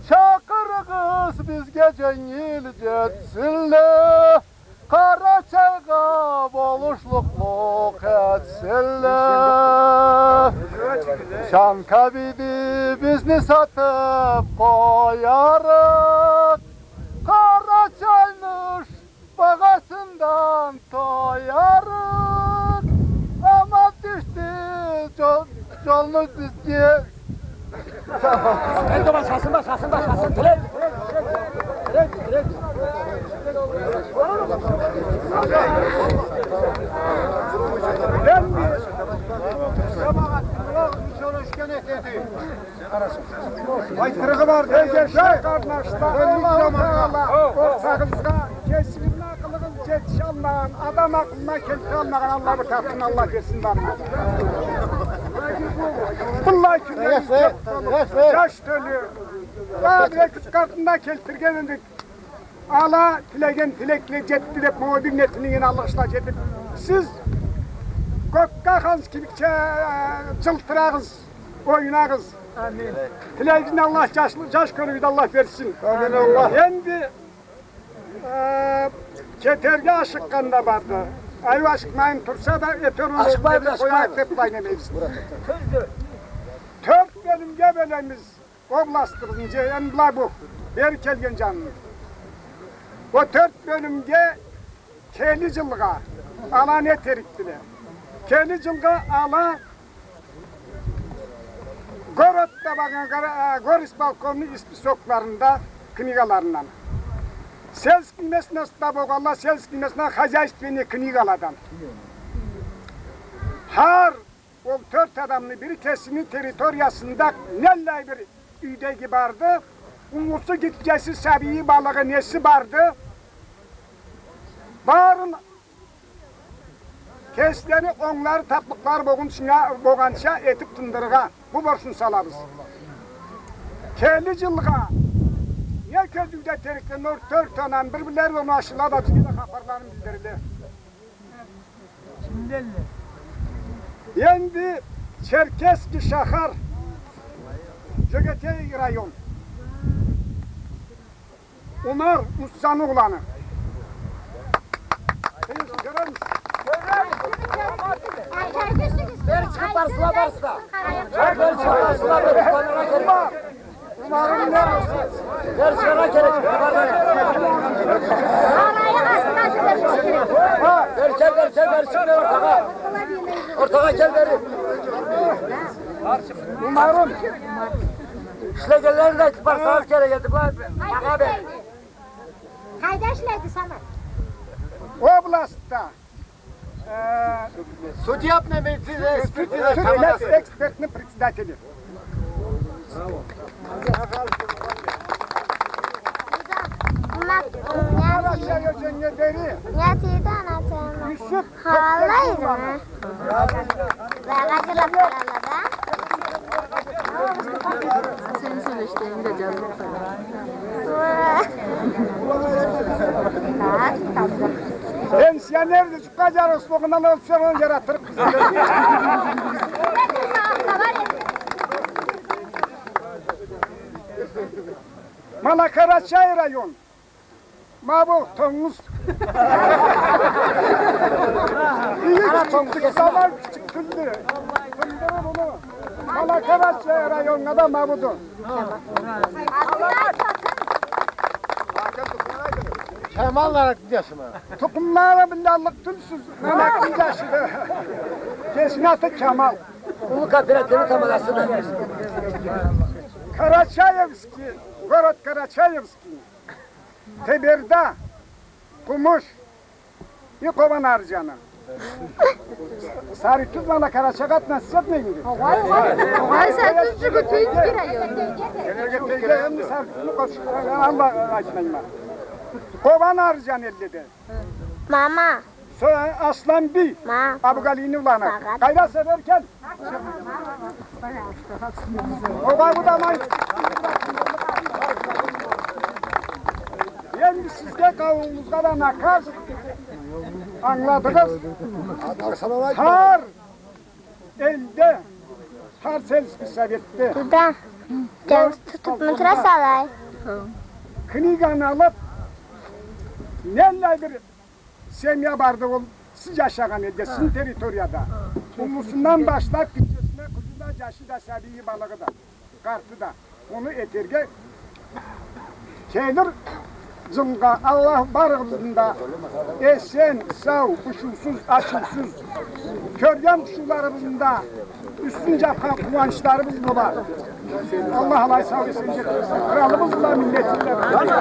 Чакъырыгъыз бизге дженгил джетсинле, Къарачайгъа болушлукълукъ этсинле. Чанка бийди бизни сатыб къоярыкъ, Къарачайны багъасындан тоярыкъ. Аман тюшдю джол-, джолну бизге. Энди башасын, башасын, башасын. Тилек. Тилек, тилек. Мен бир джамагъат, мына бир сёлешген этеди. Айтырыгъы барды. Эй, джашлар, къарнашлар, Аллаху Тагъала къоркъсагъызгъа, кесигизни акъылыгъыз джетишалмагъан, адам акъылына келтиралмагъан Аллах бир тапсын, Аллах берсин барына. Быллай кюнлерибиз кёб болур. Джаш тёлю. Бары бир эки-юч къартын да келтирген эдик. Ала тилеген тилекле джетди деб, ма ол бир нетини алгъышла джетиб, сиз кёкге ханс кибик, э, джылтырагъыз, ойнагъыз. Амин. Тилегизни Аллах джашлы, джаш кёрюрге Аллах берсин. Амин, Аллах. Энди, э, кетерге ашыкъгъан да барды. Айры ашыкъмайын турса да, этер, ашыкъмайын, ашыкъмайын. Тёрт бёлюмге бёлебиз областыбызны, джейен бла бу бери келген джанын. Бу тёрт бёлюмге келир джылгъа ала не этерикдиле? Келир джылгъа ала городда болгъан гор-, а, горисполкомну списокларында, книгаларындан, сельский местностьда болгъанла сельский местностьда, хозяйственный книгаладан хар ол тёрт адамны бири кесини территориясында неллай бир юйдеги барды, уллусу, гитчеси, сабийи, балыгъы, неси барды, барын кеслери онглары, таплыкълары болгъунча, болгъанча этиб тындырыргъа бу борчну салабыз. Келир джылгъа не кёзюуде этерикле, ол тёрт ананы бир-бирлери оноу ашыла да, бизге да хапарларын билдиреле. Энди Черкесский шахар, Джёгетей район. Умар Муссаны уланы. Бери чыгъыб барсынла барысы да. Бери чыгъыб барсынла, бери чыгъыб барсынла. Умарым, не? Бери чыгъаргъа керек. Бери кел, бери кел, бери чыкъ, бери ортагъа. Ортагъа кел бери. Умарым. Ишлегенлерин да айтыб барсагъыз керек эди, былай, магъа бери. Къайда ишлейди Самат? Областда. Э, судебный медицина экспертиза, экспертный председатели. Юсюп. Сен сёлешгенинг да джазылыб. Пенсионер да джукъгъа джарыкъсыз болгъандан, ол сен ону джаратырыкъ. Малокарачай район. Ма бу тонгуз. Ара тонгуз кеси. Тамам кичик тюлдю. Тындыры муну. Малокарачай районнга да ма буду. Кемал Наракъны джашымы? Тукъумлары биллаллыкъ тюлсюз, Наракъны джашыды. Кесини аты Кемал. Уллу кооперативни тамадасыды. Карачаевский, город Карачаевский. Теберда, Къумуш и Къобан Арджаны. Сарытюз ма Карачайгъа относится этмеймиди? Огъай, огъай. Огъай, Сарытюз джюгютюйдю бир район. Энди Сарытюзню къошуп, Аллах айтмайма. Къобан Арджан элледи. Мама. Сора Асланбий. Ма. Абугалийни уланы. Къайда, Себер, кел. Огъай, бу да май. Энди сизге, къауумугъузгъа да наказ. Ангыладыгъыз. Хар элде, хар сельский советде. Да. Джаныгъыз тутубму тураса алай? Книганы алып, неллай бир семья барды, ол сиз джашагъан элде, сизни территорияда. Уллусундан башлап, гитчесине, къызы да, джашы да, сабийи, балыгъы да, къарты да. Муну этерге келир джылгъа Аллах барыгъыбызны да эсен, сау, къушуусуз, ачыусуз, кёрген къушууларыбызны да юсюн джабхан къууанчларыбыз болар. Аллах алай сау-эсен джетдирсин. Къралыбыз бла миллетибиз бла.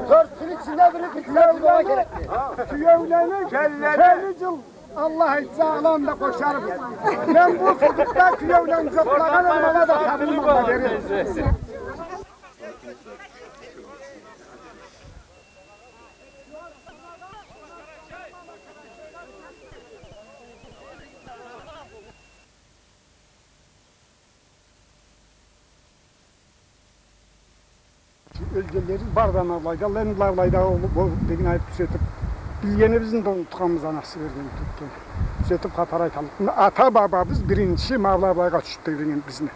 Тёртюню ичинде бири председатель болургъа керекди. Кюеулени келир джыл, Аллах айтса, аланы да къошарбыз. Мен бу сыдыкъда кюеулени джокълагъан эдим, ала да табылмады дери. Ёлгенлери бар да ма былайда, энди ма былайда ол, ол деген айтып тюзетип, билгенибизни да унутханбыз, анасы берген, тёкген. Тюзетип хапар айталлыкъ. Ата-бабабыз биринчи ма былайгъа тюшюп тебреген бизни.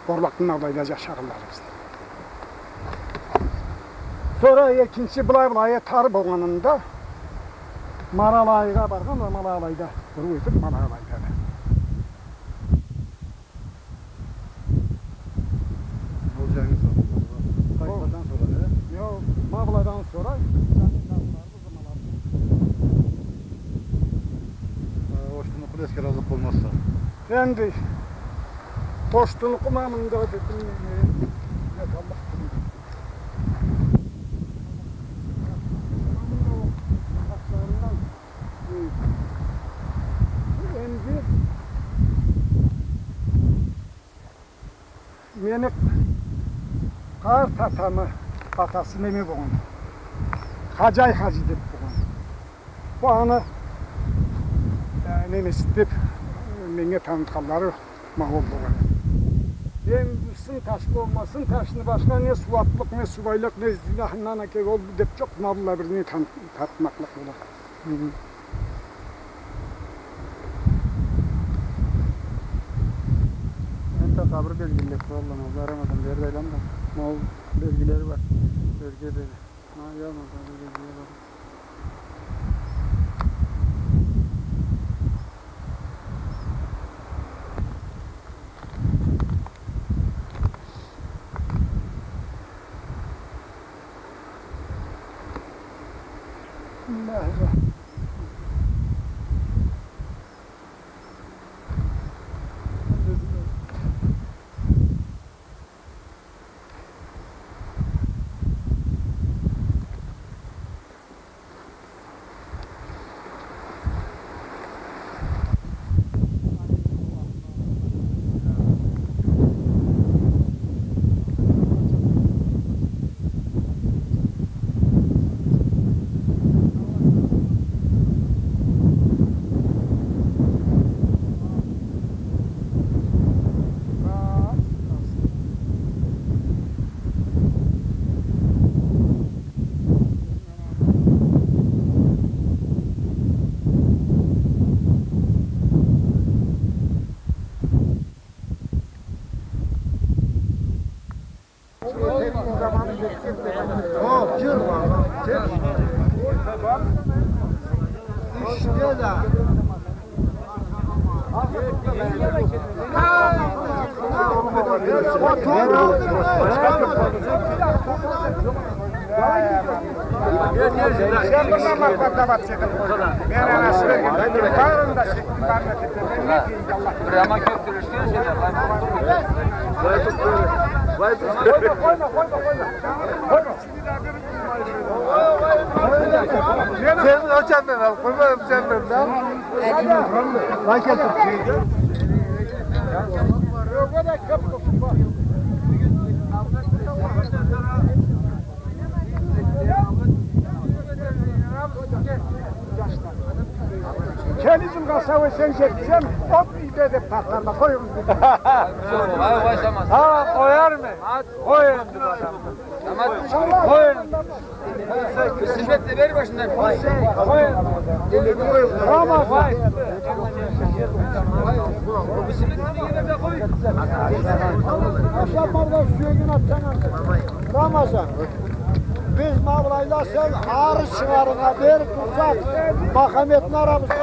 Борлакъны ма былайда жашагъанларыбызны. Сора экинчи былай-былай тар болгъанында Маралайгъа баргъан, ма былайда. Буруу этип Маралайда да. Ол жангыз къайтмадан сора, э? Жокъ, ма былайдан сора жангыз. Э, Оштунукъуну эсгераллыкъ болмазса. Энди Оштунукъу ма мында дедим, э, не каллыкъ. Энди мени къарт атамы атасы неме болгъан. Хаджай хаджи деп болгъан. Бу аны, э, немеси деп, э, меннге танытханлары ма ол болгъан. Эм бу Сын таш болмасын, ташны башха не сууаблыкъ, не субайлыкъ, не зинахындан экен ол деп жокъ, ма былай бир не тан-, тартмакълыкъ бола. Хы-хы. Энтда къабыр белгилеп туралла, ма Рамазан, бери да айлан да. Ма ол белгилери бар. Бери да. Ма, я, ма, къабыр белгилери бар. Бисмиллахиррахманиррахим. Бир аман кёп сёлешген сен. Сен ачандан ал, къойма, ачандан да. Лайк этип. Келип жылгъа сау-эсен жетсем, от ийде деп тартарла, къоюгъуз. Огъай, огъай, Самат. Хы, къоярмы? Къой энди, барам. Самат, къой энди. Бир сюннет да бер башындан. Къой. Рамазан. Бир сюннет да бер, къой. Ашап барда сюегин атсанг. Рамазан. Биз ма былайда сен ары чыгъарынга бери турсакъ, Махаметни арабызда.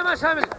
Давай, Шамиль.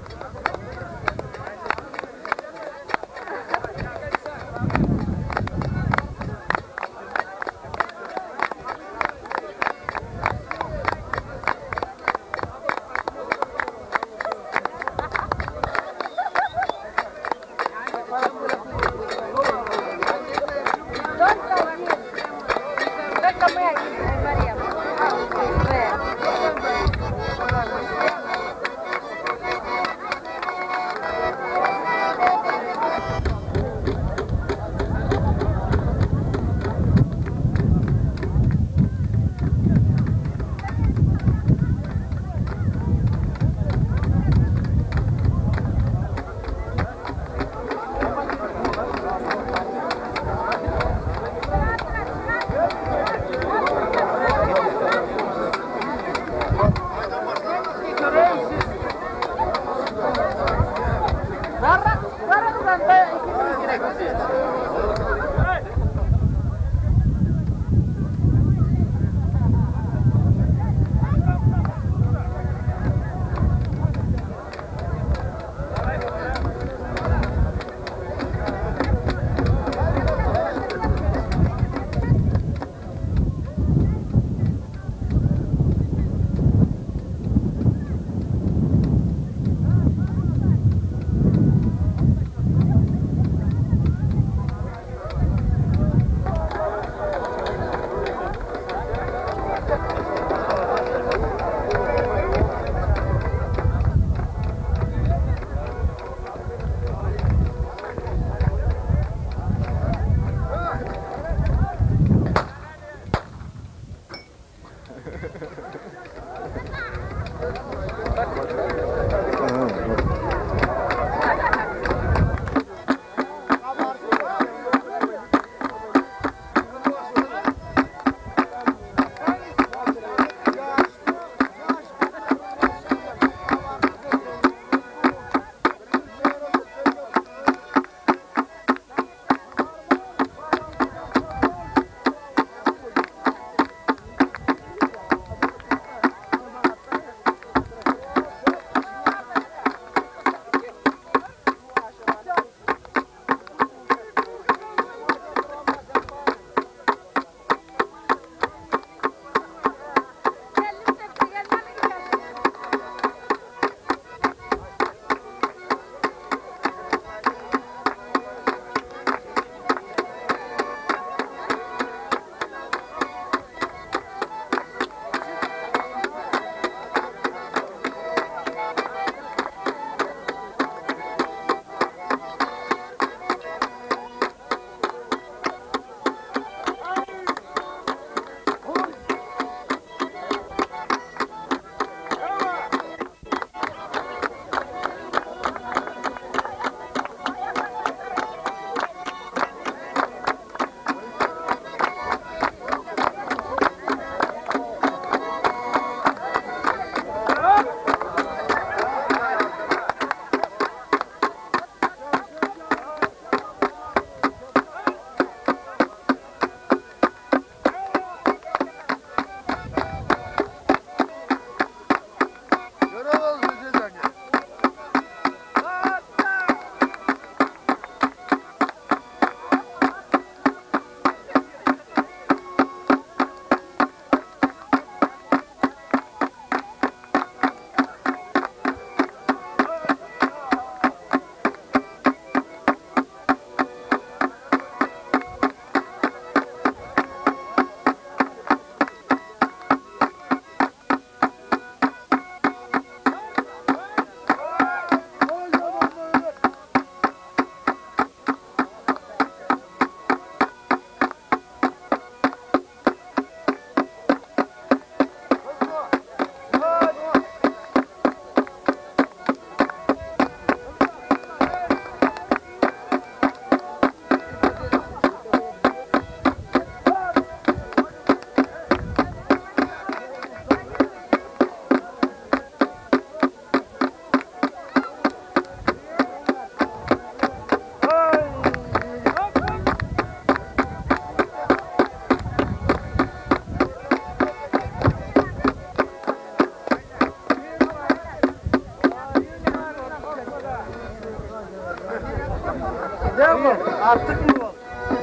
Артыкъмы ол?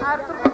Артыкъ.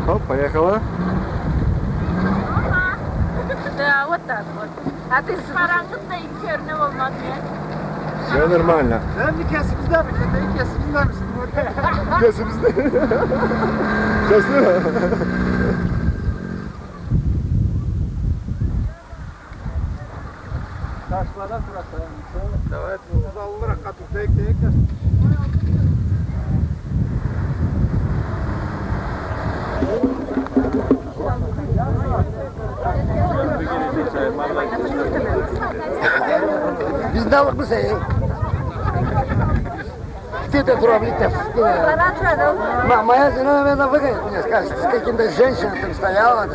Хоп, поехала. Да, вот так вот. А ты с-, карангыда да иги кёрюне болмады, я? Всё нормально. Да, биз кесибиз да, биз да кесибиз да, биз. Кесибиз да. Сейчас. Ташлада тураса, ничего. Давай, бу аллыракъгъа тюртейик, дейик да. Биз да аллыкъ бизде, э? Где-то турабыз, где-то. Ма-, моя жена, наверное, выгонит меня, скажет, с каким-то женщиной там стояла. Да,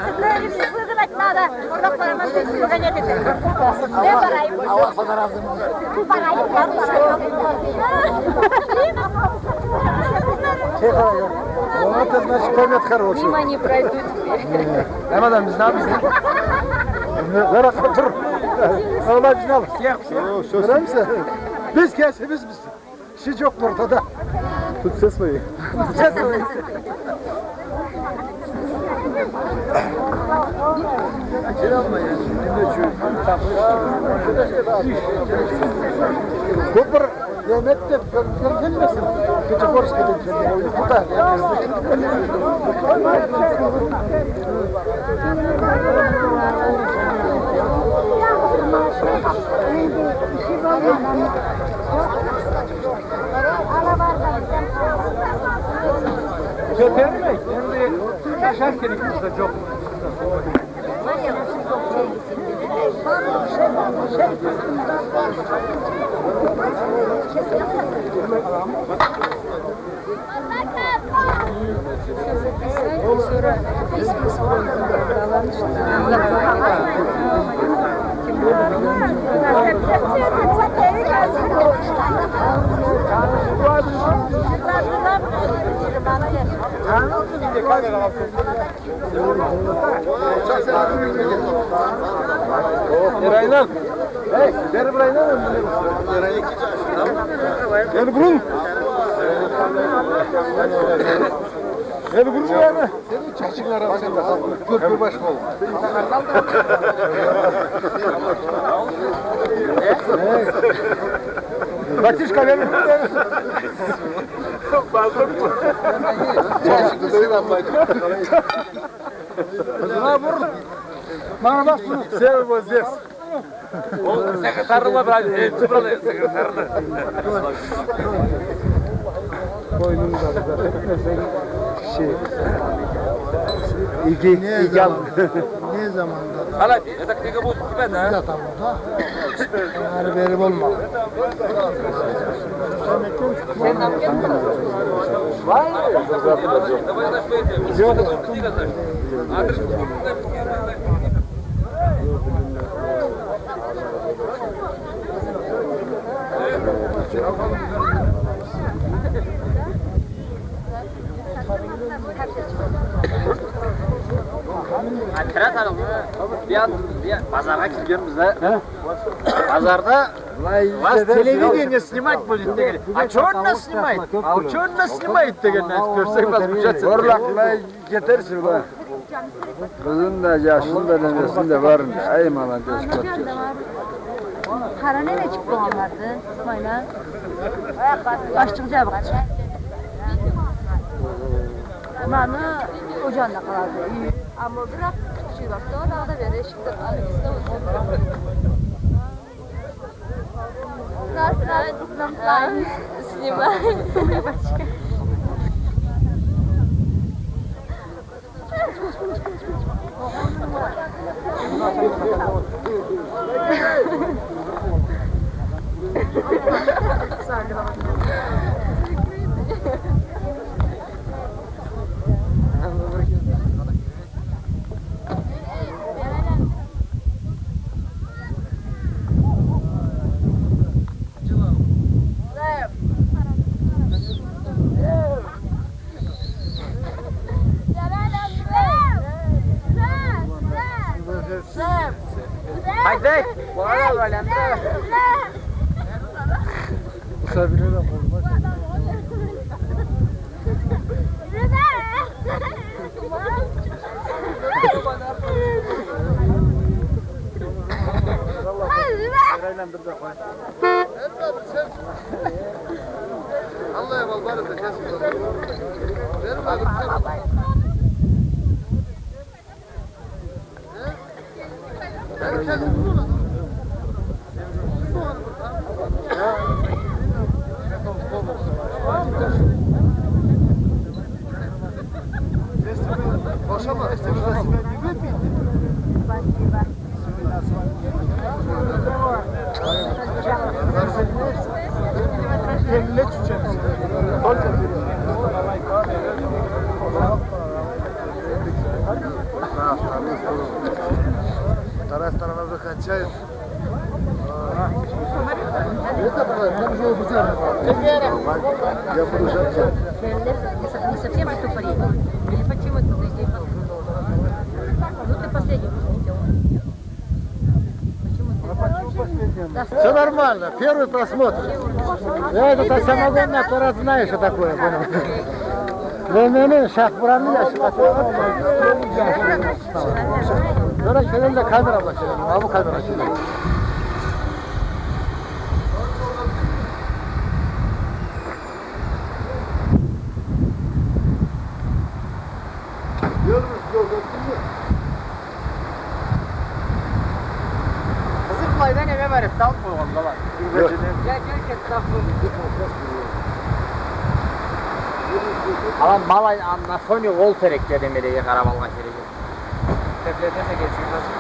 такая, выгнать надо. Орнакъ барама, сен выгонять этеме. Мен барайым. Аллах, Аллах подо разным. Барайым, барайым. Тихо, я. Вот это значит память хорошая. Мимо не пройду теперь. Э, мадам, биз не, биз не? Бир акъы тур. Алай, биз не? Всё, всё. Кёремисен? Биз кесибиз, биз. Киши джокъду ортада. Тут все свои. Все свои. Бу бир Мехмет деб кёргенмисиз? Пятигорскден келген. Бу да. Кётермей, энди ашар керек болса, джокъ. Эрайнан. Эй, бери бир айлан. Бери бурул. Эл кюрмей аны. Сени чачынгла арасында. Кёрпе баш бол. Батюшка, бери. Чачынгы сыйламайды. Мына бур. Мана баш, муну. Сен вот здесь. Ол секретарла, брат, э, секретарла. Бойнуну да, да, этмесенг, киши. Иги, не иги ал. Заманда, не заманда. Ала, эта книга будет у тебя, да? Да, там, да. Ары бери болма. Давай, давай, давай, давай. Базаргъа киргенбиз да. Базарда вас телевидение снимать будет дегенле. А чё он нас снимает? А чё он нас снимает дегенле. Кёрсенг, возмущаться. Орлакълай кетерсиз ба. Къызын да, джашын да, немесин да, барын да. Ай, молодец, кёп джаш. Къара, немечик болгъанларды, Исмайла. Башчыкъ джабыкъчы. Маны ол джанында къалады. Амма бир акъ кичи бар, сора дагъыда бери эшикде. Снимай. Хайдак! Бу сабийле да къоркъмай. Вторая сторона уже кончается. Это, там уже убежали. Я буду ждать. Не со-, не совсем сухари. Или почему это ты здесь? Ну, ты последний будешь пить, а он... Всё нормально, первый просмотр. Я этот самогонный аппарат знаю, что такое, понял. Мен, мени Шахбуранны яшы. Ёра, келин да камера бла келин. А бу камера келин. Къызыкълайда неме бар эди, талып къойгъан, бала. Гюрбеджеден. Я, кел, кел, талып къойгъан. Ала малай, а, на фоне ол терекге немелеге къарап алгъа керек. Теплетесе кесинг.